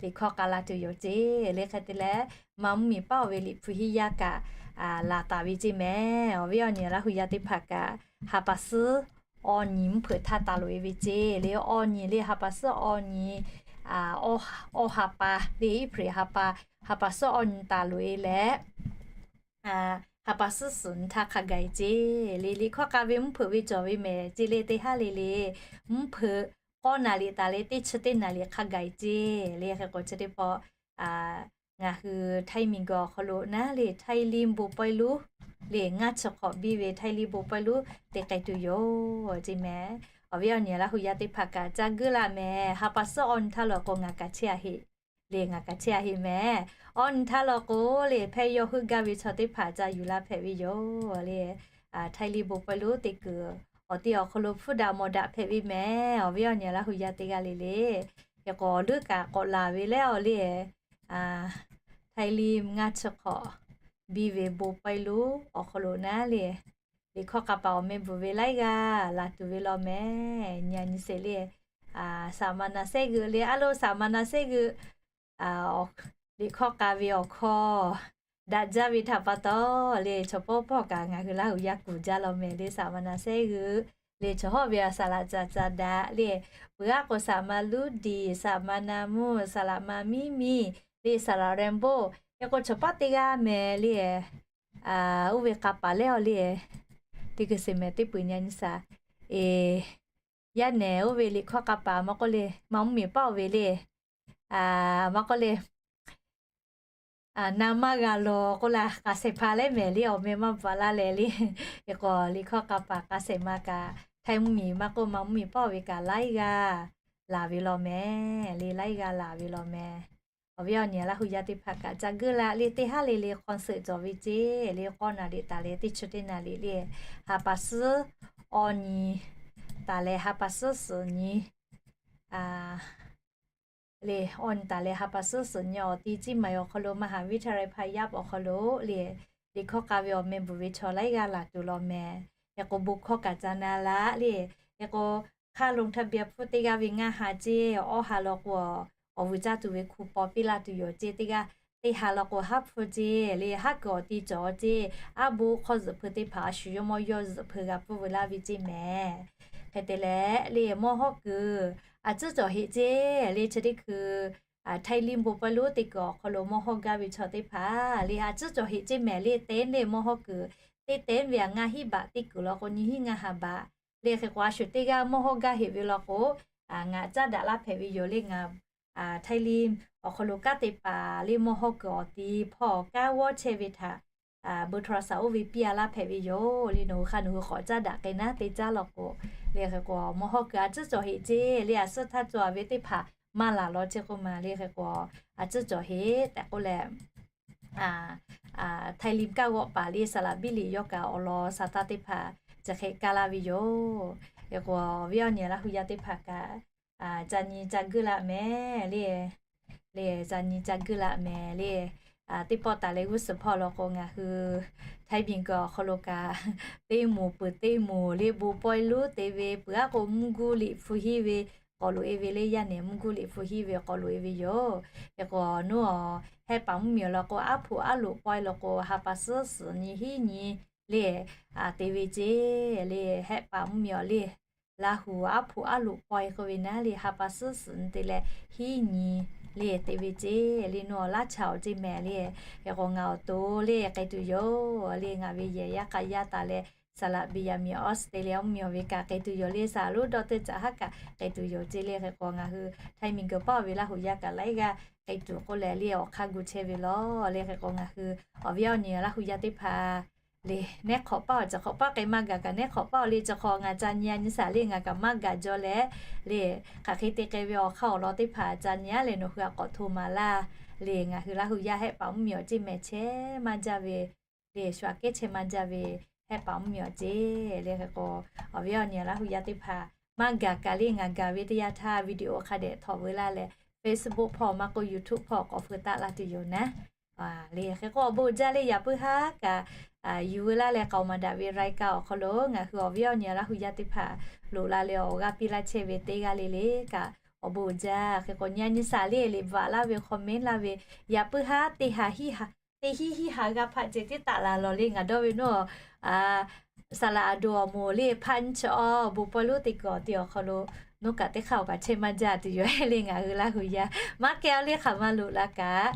liꞈ hkawˇ k'a la tuˬ yoˬ ceˇ le. Hk'e te leh, ma mvuhˇ miˬ paˆ oˬ ve liꞈ hpu hiˉ yaˇ kaꞈ laˬ taˍ ve ceˇ mehˍ. Awˬ viˉ awˬ nyi Laˇ hu yaˇ teˇ hpaˍ kaꞈ, ha pa suhˉ awˬ nyi mvuhˇ hpeuꞈ htaˇ taˍ loꞈ e ve ceˇ le. Awˬ nyi le ha pa suhˉ awˬ nyi, awˬ ha pa le April ha pa, ha pa suhˉ awˬ nyi taˍ loꞈ e leh, ha pa suhˉ suhˍ nyi htaˇ hk'a gaˬ e ceˇ le. Liꞈ hkawˇ k'a ve mvuhˇ hpeuꞈ ve cawˬ ve mehˍ ceˇ le. Teˇ haˉ le le mvuhˇ hpeuꞈ k'awˇ naˍ liꞈ taˍ leh teˇ chi teˇ naˍ liꞈ hk'a gaˬ e ceˇ le. Hk'e k'o chi teˇ pawˆ ngaˬ hui Htaiˇ miˬ guiˬ awˬ hk'aw lo naˉ le, Htaiˇ liˇ bon pawehˇ lonˉ le, ngaˇ chi hk'awꞈ biˇ ve Htaiˇ liˇ bon pawehˇ lonˉ te k'ai tuˬ yoˬ ceˇ mehˍ. Awˬ viˉ awˬ nyi Laˇ hu yaˇ teˇ hpaˍ kaꞈ ca guiˇ laˇ mehˍ. Ha pa suhˉ awˬ nyi htaˇ law k'o ngaˬ kaꞈ chehˇ a heˆ le, ngaˬ kaꞈ chehˇ a heˆ mehˍ. Awˬ nyi htaˇ law k'o le, hpehˇ yawˇ heuˆ gaˇ ve chaw teˇ hpaˍ ca yuˬ la hpehꞈ ve yoˬ le. Htaiˇ liˇ bon pawehˇ lonˉ te kuiˬ awˬ ti awˬ hk'aw lo hpfuhˇ daꞈ mawˬ daꞈ hpehꞈ ve mehˍ. Awˬ viˉ awˬ nyi Laˇ hu yaˇ teˇ g'aˇ le le, hk'e k'o leuˉ kaꞈ k'awꞈ laˬ ve leh awˬ le, Htaiˇ liˇ ngaˇ chi hk'awꞈ biˇ ve bon pawehˇ lonˉ awˬ hk'aw lo naˉ le, liꞈ hkawˇ k'a paˍ awˬ meh bvuhˬ ve laiˉ g'aˇ laˬ tuˬ ve law mehˍ. Nyi a nyi sheˍ le, saˍ ma na sehˉ g'euˆ le, a lo saˍ ma na sehˉ g'euˆ liꞈ hkawˇ k'a ve awˬ hkawˇ daꞈ jaˇ ve htaꞈ pa taw le, chaw pawˆ pawˆ kaꞈ ngaˬ hui Laˇ hu yaˇ kuˬ jaˇ law mehˍ le. Saˍ ma na sehˉ g'euˆ le, chaw hawˉ ve a saˍ laꞈ caˍ caˍ daꞈ le, peuˬ g'aˇ k'o saˍ ma luˇ diˍ, saˍ ma na mvuhˇ, saˍ laꞈ ma miˇ miˇ le, saˍ laꞈ Rainbow. Hk'e k'o chaw pawˆ teˇ g'aˇ mehˍ le, oˇ ve k'a paˍ leh awˬ le, teˇ kuiˬ sheˍ mehˍ teˇ peuˬ nyi a nyi shaˍ. Yaˇ nehˬ oˇ ve liꞈ hkawˇ k'a paˍ maˇ k'oˆ le, ma mvuhˇ miˬ paˆ oˬ ve le, maˇ k'oˆ le, na maˇ g'a law k'oˆ la k'a shehˍ hpaˇ leh mehˍ le, awˬ meh maˇ bvuhꞈ laˇ leh le. Hk'e k'o liꞈ hkawˇ k'a paˍ k'a shehˍ ma kaꞈ Htaiˇ mvuhˇ miˬ maˇ k'oˆ ma mvuhˇ miˬ paˆ oˬ ve kaꞈ laiˉ g'aˇ laˬ ve law mehˍ le, laiˉ g'aˇ laˬ ve law mehˍ. Awˬ viˉ awˬ nyi Laˇ hu yaˇ teˇ hpaˍ kaꞈ ca guiˇ la le, teˇ haˉ le le hk'aw suhˍ cawˬ ve ceˇ le, k'awˇ naˍ liꞈ taˍ leh teˇ chi teˇ naˍ liꞈ le, ha pa suhˉ awˬ nyi taˍ leh ha pa suhˉ suhˍ nyi le, awˬ nyi taˍ leh ha pa suhˉ suhˍ nyi awˬ ti Ceˇ maiˍ awˬ hk'aw lo มหาวิทยาลัยพายัพ awˬ hk'aw lo le, liꞈ hkawˇ k'a ve awˬ meh bvuhˬ ve chaw laiˉ g'aˇ laˬ tuˬ law mehˍ. Hk'e k'o bon hkawˇ kaꞈ ca na la le, hk'e k'o ค่าลงทะเบียน hpfuhˇ teˇ g'aˇ ve ngaˇ ha ceˇ, awˇ ha law k'o awˬ vuiˬ caˇ tuˬ ve คูปอง piˇ laˇ tuˬ yoˬ ceˇ, teˇ g'aˇ teˇ ha law k'o haˉ hpfuhˇ ceˇ le, haˉ kuiˬ awˬ ti cawˬ ceˇ, aˉ bo hk'awˇ zuhꞈ hpeu teˇ hpaˍ a shu yawˇ mawˇ yawˇ zuhꞈ hpeu g'a pfuhˇ veu laˇ ve ceˇ mehˍ. Hk'e te leh le mawˇ hawˇ kuiˬ a cuˉ cawˬ heꞈ ceˇ le, chi teˇ hkui Htaiˇ liˇ bon pawehˇ lonˉ te kuiˬ awˬ hk'aw lo mawˇ hawˇ gaˇ ve chaw teˇ hpaˍ le a cuˉ cawˬ heꞈ ceˇ mehˍ le, teˇ le mawˇ hawˇ kuiˬ teˇ teˇ ve a ngaˇ hinˉ baꞈ teˇ kuiˬ law k'o nyiˇ hinˉ ngaˇ ha baꞈ le. Hk'e k'o a shu teˇ g'aˇ mawˇ hawˇ gaˇ heꞈ ve law k'o, ngaˬ caˉ daꞈ laˇ hpehꞈ ve yoˬ le. Ngaˬ Htaiˇ liˇ awˬ hk'aw lo kanˉ te paˍ le mawˇ hawˇ kuiˬ awˬ ti hpawˇ kanˉ g'awˇ chehˇ ve htaꞈ bu htaw la saˍ oˇ ve piˇ a laˇ hpehꞈ ve yoˬ. Le nawˬ hui hk'a nawˬ hui k'awꞈ caˉ daꞈ k'ai naˉ te caˉ law k'o, le hk'e k'o mawˇ hawˉ kuiˬ a tcuhˉ cawˬ heꞈ ceˇ le a suhˉ htaˇ cawˬ a ve teˇ hpaˍ maˇ laˬ law chehˇ k'oˆ ma le hk'e k'o a tcuhˉ cawˬ heꞈ tehꞈ k'oˆ leh, Htaiˇ liˇ kaˇ g'awˆ paˍ le saˍ laˍ biˇ liꞈ yawˇ kaꞈ awˬ lawn saˍ taˇ teˇ hpaˍ chi hk'e kaˇ laˇ ve yoˬ. Hk'e k'o awˬ viˉ awˬ nyi Laˇ hu yaˇ teˇ hpaˍ kaꞈ ca nyi ca guˇ laˇ mehˍ le. Le ca nyi ca guˇ laˇ mehˍ le. Teˇ pawˆ taˍ leh g'uˇ suhˍ hpawˇ law k'o ngaˬ hui Htaiˇ miˬguiˬ awˬ hk'aw lo kaꞈ teˇ moˍ peuˬ teˇ moˍ le bon pawehˇ lonˉ te ve peuˬ aˉ k'o mvuhˇ guˇ liꞈ hpu hiˉ ve k'awꞈ loꞈ e ve le yaˇ nehˬ mvuhˇ guˇ liꞈ hpu hiˉ ve k'awꞈ loꞈ e ve yoˬ. Hk'e k'o nawˬ hehˆ paˍ mvuhˇmiˬ awˬ lawn k'o aˉ hpu aˉ loꞈ pawehˇ law k'o ha pa suhˉ suhˍ nyi hiˉ nyi le te ve ceˇ le. Hehˆ paˍ mvuhˇmiˬ awˬ le Laˇ hu aˉ hpu aˉ loꞈ pawehˇ k'oˆ ve naˉ le ha pa suhˉ suhˍ nyi te leh hiˉ nyi le te ve ceˇ le nawˬ laˇ chaꞈ awˬ ceˇ mehˍ le. Hk'e k'o ngaˬ awˬ to le k'ai tuˬ yoˬ le ngaˬ ve yehˬ yaˇ k'a yaˇ taˍ leh saˍ laˍ Beˍyaˍmiˍ Australia mvuhˇmiˬ awˬ ve kaꞈ k'ai tuˬ yoˬ le saˍ lonˉ dawˇ teˇ caꞈ haˉ kaꞈ k'ai tuˬ yoˬ ceˇ le hk'e k'o ngaˬ hui Htaiˇ miˬguiˬ paˇ ve Laˇ hu yaˇ kaꞈ laiˉ g'aˇ k'ai tuˬ k'oˆ leh le awˬ hk'aˇ gu chehˇ ve lawˬ le hk'e k'o ngaˬ hui awˬ viˉ awˬ nyi Laˇ hu yaˇ teˇ hpaˍ le nehˉ hk'awꞈ paˇ awˬ ceuˬ hk'awꞈ paˇ k'ai maˇ gaˬ kaꞈ nehˉ hk'awꞈ paˇ awˬ le chi hk'awꞈ ngaˬ ca nyi a nyi saˍ le ngaˬ kaꞈ maˇ gaˬ jaw leh le hk'aˬ hk'e te k'ai ve awˬ hk'aˇ awˬ lawn teˇ hpaˍ ca nyi a leh nawˬ hui a k'awꞈ hto maˍ laˇ le ngaˬ hui Laˇ hu yaˇ hehˆ paˍ mvuhˇmiˬ awˬ ceˇ mehˍ chehˇ maˇ jaˇ ve le shu aꞈ kehˉ chehˇ maˇ jaˇ ve hehˆ paˍ mvuhˇmiˬ awˬ ceˇ le hk'e k'o awˬ viˉ awˬ nyi Laˇ hu yaˇ teˇ hpaˍ maˇ gaˬ kaꞈ le ngaˬ gaˬ ve teˇ yanˇ htaˇ video hk'a dehꞈ htawꞈ veu laˇ leh Facebook hpawˇ maˇ k'oˆ YouTube hpawˇ k'awꞈ feu taˆ laˇ tuˬ yoˬ naˉ le hk'e k'o awˬ bon uiˍ jaˇ le yaꞈ puiˉ haˉ kaꞈ yuˬ veu laˇ leh k'aoˍ maˍ daꞈ ve รายการ awˬ hk'aw lo ngaˬ hui awˬ viˉ awˬ nyi Laˇ hu yaˇ teˇ hpaˍ loꞈ la leh awˬ g'aˇ piˇ laˇ chehˇ ve teˇ g'aˇ le le kaꞈ awˬ bon uiˍ jaˇ. Hk'e k'o nyi a nyi saˍ le le bvuhꞈ laˇ ve comment laˇ ve yaꞈ puiˉ haˉ teˇ ha hiˉ ha teˇ hiˉ hiˉ ha g'a hpaˆ ceh tiˉ taˍ la lawˬ le ngaˬ dawˇ ve nawˬ saˍ laˍ a do awˬ moˍ le hpaˆ nyiˇ chi awˬ bon pawehˇ lonˉ te kuiˬ awˬ te awˬ hk'aw lo nawˬ kaꞈ teˇ hk'aˇ awˬ kaꞈ chehˇ maˇ jaˇ tuˬ yoˬ le ngaˬ hui Laˇ hu yaˇ maˇ kehˬ a le hk'aˬ ma loꞈ la kaꞈ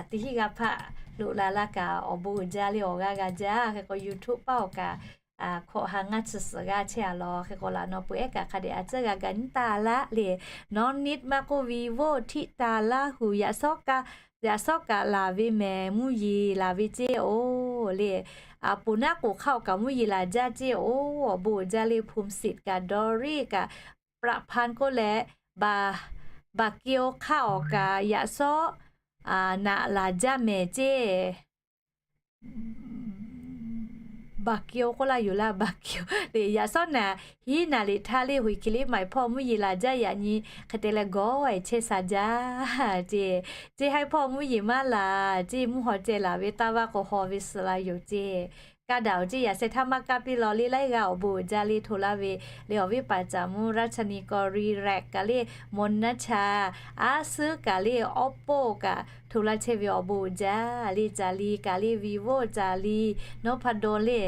teˇ hiˉ g'a hpaˆ loꞈ la laˇ kaꞈ awˬ bon uiˍ jaˇ le awˬ g'aˇ g'a jaˇ. Hk'e k'o YouTube paˇ awˬ kaꞈ hkawꞈ ha ngaˇ chi suhˍ g'aˇ chehˇ a lawˬ. Hk'e k'o laꞈ nawˬ peu ehˉ kaꞈ hk'a dehꞈ a ciˉ g'a ga nyiˉ taˍ laˇ le. Nawˬ niꞈ maˇ k'oˆ ve voˇ htiˆ taˍ Laˇ hu yaꞈ shawˉ kaꞈ laˬ ve mehˍ mvuhˇ yeˬ laˬ ve ceˇ oˬ le. A poˍ naˉ k'oˍ hk'aˇ awˬ kaꞈ mvuhˇ yeˬ laˬ jaˇ ceˇ oˬ awˬ bon uiˍ jaˇ le พงศิษย์ kaꞈ ดอลลี่ kaꞈ ประพันธ์ k'oˆ leh บาเกียว hk'aˇ awˬ kaꞈ yaꞈ shawˉ naꞈ laˬ jaˇ mehˍ ceˇ บาเกียว k'oˆ laˇ yoˬ laˇ บาเกียว le yaꞈ shawˉ naꞈ hiˉ naꞈ liꞈ htaˇ le hoꞈ hkiˬ liˇ maˍ hpawˇ mvuhˇ yeˬ laˬ jaˇ yaꞈ nyi hk'e te leh gawˇ e chehˇ sha jaˇ ceˇ. Ceˇ haiˉ hpawˇ mvuhˇ yeˬ maˇ laˬ ceˇ mvuhˇ haw ceh laˬ ve taˇ vaˇ k'o haw ve suh la yoˬ ceˇ. Kaˇ daꞈ awˬ ceˇ yaꞈ sheh htaˇ maˇ kaˇ piˇ lawˬ le laiˉ g'aˇ awˬ bon uiˍ jaˇ le hto laˇ ve le awˬ viˉ paˍ caˍ mvuh ราชนี กอรีแรก kaꞈ le มนต์ณัชชา aˉ suhˉ kaꞈ le ออปโป้ kaꞈ hto laˇ chehˇ ve awˬ bon uiˍ jaˇ le caˍ li kaꞈ le วีโว caˍ li นพดล le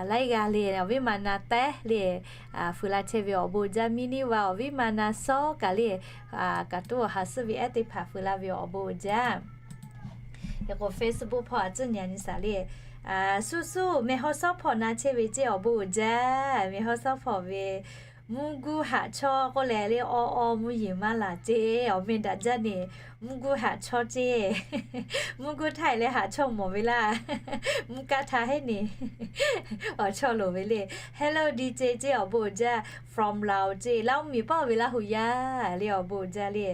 laiˉ g'aˇ le awˬ viˉ ma na tehˉ le feu laˇ chehˇ ve awˬ bon uiˍ jaˇ. มินิวา awˬ viˉ ma na sawˉ kaꞈ le kaꞈ tuˉ awˬ ha suhˉ ve ehˉ teˇ hpaˍ feu laˇ ve awˬ bon uiˍ jaˇ. Hk'e k'o Facebook hpawˇ a ciˉ nyi a nyi saˍ le. Suˆ suˆ mehˬ haw sawˉ hpawˇ na chehˇ ve ceˇ awˬ bon uiˍ jaˇ. Mehˬ haw sawˉ hpawˇ ve mvuhˇ guˇ haꞈ chawˇ k'oˆ leh le awˇ awˇ mvuhˇ yeˬ maˇ laˬ ceˇ awˬ meh daꞈ jaˇ ne. Mvuhˇ guˇ haꞈ chawˇ ceˇ. Mvuhˇ guˇ htaˇ e leh haꞈ chawˇ mawˬ ve laˇ. Mvuhˇ kaˇ htaˇ heˉ ne awˬ chawˇ loˍ ve le. Hello DJ ceˇ awˬ bon uiˍ jaˇ. From Laos ceˇ Laˇ oˇ miˬ paˇ ve Laˇ hu yaˇ le awˬ bon uiˍ jaˇ le.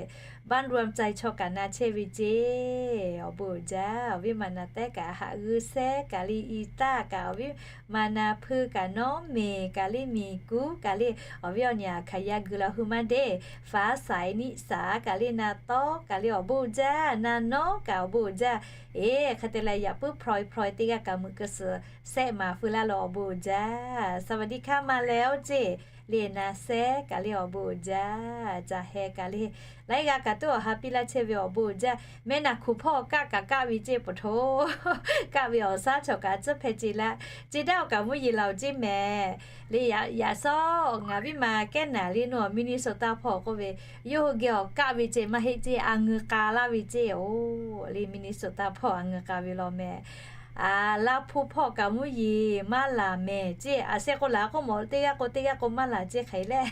บ้านรวมใจ chaw kaꞈ na chehˇ ve ceˇ awˬ bon uiˍ jaˇ. Awˬ viˉ ma na tehˉ kaꞈ haꞈ g'eu sehˉ kaꞈ le i taˇ kaꞈ awˬ viˉ ma na hpui kaꞈ nawˉ meˍ kaꞈ le miˬ kuˉ kaꞈ le awˬ viˉ awˬ nyi a hkaˍ yaˇ gui la hui maˇ deˇ faˉ saiˍ niˆ saˍ kaꞈ le na tawˉ kaꞈ le awˬ bon uiˍ jaˇ. Na nawˉ kaꞈ awˬ bon uiˍ jaˇ. Eˬ hk'e te leh yaꞈ puiˉ พลอย พลอย teˇ g'aˇ kaꞈ meuꞈ keu suhˍ sehˆ maˍ feu laˇ lo awˬ bon uiˍ jaˇ. สวัสดีค่ะ มาแล้ว ceˇ le na sehˉ kaꞈ le awˬ bon uiˍ jaˇ. Caˬ heh kaꞈ le laiˉ g'aˇ kaꞈ tuˉ awˬ ha piˇ laˇ chehˇ ve awˬ bon uiˍ jaˇ. Mehˉ naˬ hkuˬ hpawˇ kaˆ kaꞈ kaˆ ve ceˇ peuˬ hto kaˆ ve awˬ shaˉ chaw kaꞈ tcuhˉ hpeh ce laˇ. Ceˇ daˇ awˬ kaꞈ mvuhˇ yeˬ laˬ oˬ ceˇ mehˍ le. Yaꞈ shawˉ ngaˬ viˉ ma kehˉ naˍ le nawˬ Minnesota hpawˇ k'oˆ ve yawˇ hui geh awˬ kaˆ ve ceˇ maˇ heˆ ceˇ a ngeu k'a laˇ ve ceˇ oˬ le Minnesota hpawˇ a ngeu k'a ve law mehˍ. Laˇ hpu hpawˇ kaꞈ mvuhˇ yeˬ maˇ laˬ mehˍ ceˇ. A sheh k'o laˬ k'oˆ mawˬ, teˇ g'aˇ k'o teˇ g'aˇ k'o maˇ laˬ ceˇ hk'e leh,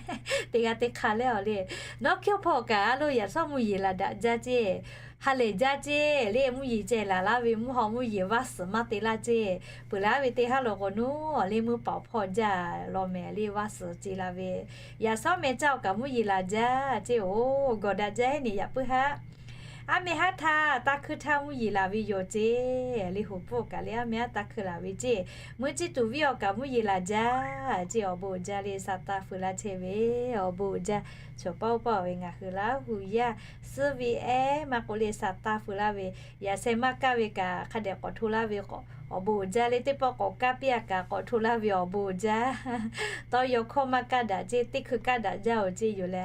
teˇ g'aˇ teˇ hk'aˇ leh awˬ le. Nawˉ hkiaw hpawˇ kaꞈ a lo yaꞈ shawˉ mvuhˇ yeˬ laˬ daꞈ jaˇ ceˇ. Ha lehˬ jaˇ ceˇ le, mvuhˇ yeˬ ceh laˬ laˇ ve mvuhˇ haw mvuhˇ yeˬ vaˇ suhˍ maˇ te laˇ ceˇ. Peuˬ laˇ ve teˇ haˉ lo k'o nuˉ awˬ le mvuhˇ paoˍ hpawˇ jaˇ law mehˍ le, vaˇ suhˍ ce la ve. Yaꞈ shawˉ meh caˇ awˬ kaꞈ mvuhˇ yeˬ laˬ jaˇ ceˇ. Oˬ, gawˬ daꞈ jaˇ heˉ neˬ yaꞈ puiˉ haˉ. Aˉ meh haˉ htaˇ taˇ hkuiˇ htaˇ mvuhˇ yeˬ laˬ ve yoˬ ceˇ. Le hoˍ pfuhˇ kaꞈ le aˉ meh haˉ taˇ hkuiˇ laˬ ve ceˇ. Mvuhˇ ciˇ tuˬ viˉ awˬ kaꞈ mvuhˇ yeˬ laˬ jaˇ ceˇ. Awˬ bon uiˍ jaˇ le, sa taˇ feu laˇ chehˇ ve. Awˬ bon uiˍ jaˇ. Chaw paˆ oˇ paˆ ve ngaˬ hui Laˇ hu yaˇ suhˉ ve ehˉ maˇ k'oˆ le, sa taˇ feu laˇ ve. Yaꞈ sheh maˇ kaˇ ve kaꞈ hk'a dehꞈ k'awꞈ hto laˇ ve k'o, awˬ bon uiˍ jaˇ le. Teˇ pawˆ k'awꞈ kaˇ piˇ a kaꞈ k'awꞈ hto laˇ ve awˬ bon uiˍ jaˇ. Tawˇ yaw hkawˇ maˇ kaˇ daꞈ ceˇ, teˇ hkui kaˇ daꞈ jaˇ oˬ ceˇ yoˬ le.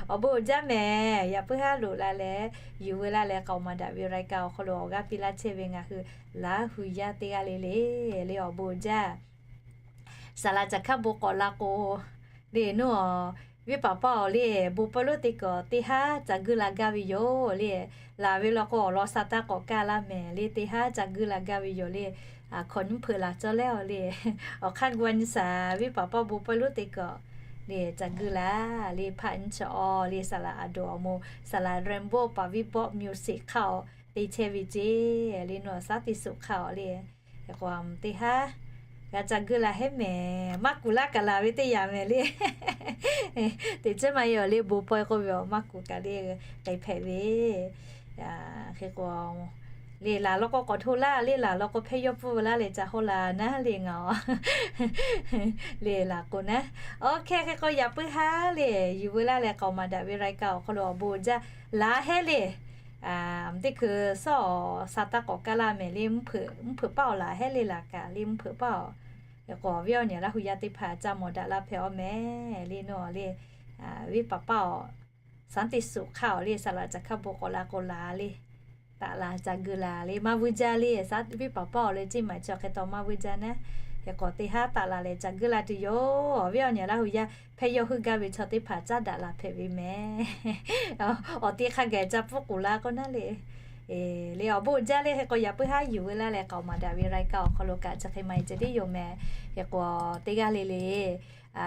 Awˬ bon uiˍ jaˇ mehˍ. Yaꞈ puiˉ haˉ loꞈ la leh, yuˬ veu laˇ leh k'aoˍ maˍ daꞈ ve raiˍ kaꞈ awˬ hk'aw lo awˬ g'aˇ piˇ laˇ chehˇ ve ngaˬ hui Laˇ hu yaˇ teˇ g'aˇ le le, le awˬ bon uiˍ jaˇ. Saˍ laꞈ caˬ hkaˇ bon k'awꞈ la k'o, le nuˉ a, viˉ paˍ paˇ awˬ le, bon pawehˇ lonˉ te kaꞈ teˇ haˉ ca guiˇ la gaˇ ve yoˬ le. Laˬ ve law k'o awˬ lawn sa taˇ k'awꞈ kaˇ laˇ mehˍ le, teˇ haˉ ca guiˇ la gaˇ ve yoˬ le. Hkawꞈ nyi hpeuꞈ laˬ cawˇ leh awˬ le, awˬ hk'aˇ gu a nyi shaˍ viˉ paˍ paˇ bon pawehˇ lonˉ te kaꞈ le ca guiˇ la le. Hpaˆ nyi chaw awˬ le, saˍ laꞈ aˬ doˍ awˬ mo, saˍ laꞈ Rainbow paˍ viˉ bawˆ music hk'aˇ awˬ te chehˇ ve ceˇ. Le nuˉ a, Saˉ teˇ suꞈ hk'aˇ awˬ le, k'o teˇ haˉ g'a ca guiˇ la heˉ mehˍ. Maˇ kuˬ laˇ kaꞈ laˬ ve teˇ yanˇ mehˍ le. Teˇ ceuˬ maˇ heˆ awˬ le, bon pawehˇ k'oˆ ve awˬ maˇ kuˬ kaꞈ le k'ai hpehꞈ ve. Hk'e k'o le laˬ law k'o k'awꞈ hto laˇ le, laˬ law k'o hpehˇ yawˇ pfuhˇ ve laˇ leh ca hawˉ la naˉ le ngaˬ a le laˬ k'o naˉ. Oˇ hk'e hk'e k'o yaꞈ puiˉ haˉ le, yuˬ veu laˇ leh k'aoˍ maˍ daꞈ ve raiˍ kaꞈ awˬ hk'aw lo awˬ bon uiˍ jaˇ laˬ heˉ le. Teˇ hkui suhˉ awˬ sa taˇ k'awꞈ kaˇ laˇ mehˍ le, mvuhˇ hpeuꞈ paˇ awˬ laˬ heˉ le laˬ kaꞈ le, mvuhˇ hpeuꞈ paˇ awˬ. K'o viˉ awˬ nyi Laˇ hu yaˇ teˇ hpaˍ ca mawˬ daꞈ la hpehꞈ awˬ mehˍ le nuˉ a le. Viˉ paˍ paˇ awˬ Saˉ teˇ suꞈ hk'aˇ awˬ le, saˍ laꞈ caˬ hk'aˇ bon k'awꞈ la k'o laˬ le. Taꞈ la ca guiˇ la le, maˇ vuiˇ jaˇ le. Saˉ viˉ paˍ paˇ awˬ le ceˇ maˬ chaw hk'e taw maˇ vuiˇ jaˇ naˉ. Hk'e k'o teˇ haˉ taꞈ la leh ca guiˇ la tuˬ yoˬ. Viˉ awˬ nyi Laˇ hu yaˇ hpehˇ yawˇ heuˆ gaˇ ve chaw teˇ hpaˍ caˉ daꞈ la hpehꞈ ve mehˍ. Awˬ ti hk'a gaˬ ca pfuhˇ k'oˍ la k'o naˉ le. Le awˬ bon uiˍ jaˇ le. Hk'e k'o yaꞈ puiˉ haˉ yuˬ veu laˇ leh k'aoˍ maˍ daꞈ ve raiˍ kaꞈ awˬ hk'aw lo kaꞈ chi hk'e maˇ heˆ ceh tiˉ yoˬ mehˍ. Hk'e k'o teˇ g'aˇ le le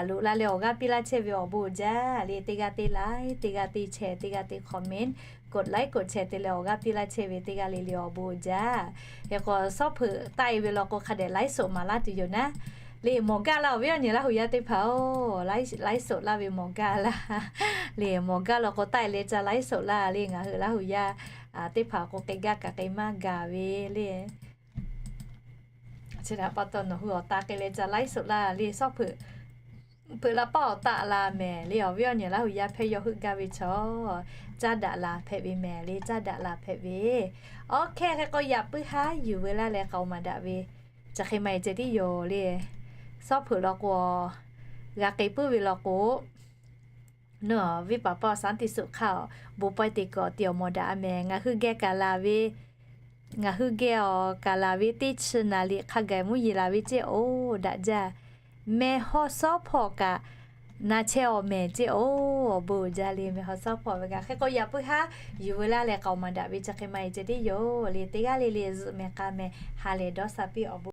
loꞈ la leh awˬ g'aˇ piˇ laˇ chehˇ ve awˬ bon uiˍ jaˇ le. Teˇ g'aˇ teˇ like, teˇ g'aˇ teˇ share, teˇ g'aˇ teˇ comment, กดไลค์ กดแชร์ te leh awˬ g'aˇ piˇ laˇ chehˇ ve teˇ g'aˇ le le awˬ bon uiˍ jaˇ. Hk'e k'o suhˉ hpeuꞈ taˆ e ve law k'o hk'a dehꞈ ไลฟ์สด maˍ laˇ tuˬ yoˬ naˉ. Le mawˬ gaˇ la awˬ viˉ awˬ nyi Laˇ hu yaˇ teˇ hpaˍ-oˬ, ไลฟ์สด laˇ ve mawˬ gaˇ la. Le mawˬ gaˇ law k'o taˆ e leh ca ไลฟ์สด laˇ le. Ngaˬ hui Laˇ hu yaˇ teˇ hpaˍ k'o k'ai gaˇ kaꞈ k'ai maˇ gaˬ ve le. Chi htaꞈ pa taw nawˬ hui awˬ ta k'ai leh ca ไลฟ์สด laˇ le. Suhˉ hpeuꞈ hpeuꞈ la paˇ awˬ taˆ la mehˍ le. Awˬ viˉ awˬ nyi Laˇ hu yaˇ hpehˇ yawˇ heuˆ gaˇ ve chaw caˇ daꞈ la hpehꞈ ve mehˍ le. Caˇ daꞈ la hpehꞈ ve. Oˇ hk'e hk'e k'o yaꞈ puiˉ haˉ yuˬ veu laˇ leh k'aoˍ maˍ daꞈ ve chi hk'e maˇ heˆ ceh tiˉ yoˬ le. Suhˉ hpeuꞈ law k'o g'a k'ai puiˉ ve law k'o, viˉ paˍ paˇ awˬ Saˉ teˇ suꞈ hk'aˇ awˬ bon pawehˇ te kuiˬ awˬ ti awˬ mawˬ daꞈ a mehˍ. Ngaˬ hui geh kaꞈ laˬ ve, ngaˬ hui geh awˬ kaꞈ laˬ ve teˇ chi naˍ riˍ hk'a gaˬ mvuhˇ yeˬ laˬ ve ceˇ oˬ daꞈ jaˇ. Meh hawˉ suhˉ hpawˇ kaꞈ na chehˇ awˬ mehˍ ceˇ oˬ. Awˬ bon uiˍ jaˇ le. Meh hawˉ suhˉ hpawˇ ve kaꞈ hk'e k'o yaꞈ puiˉ haˉ yuˬ veu laˇ leh k'aoˍ maˍ daꞈ ve chi hk'e maˇ heˆ ceh tiˉ yoˬ le. Teˇ g'aˇ le le zuhꞈ mehˍ k'a mehˍ ha lehˬ dawˇ sha piˇ awˬ bon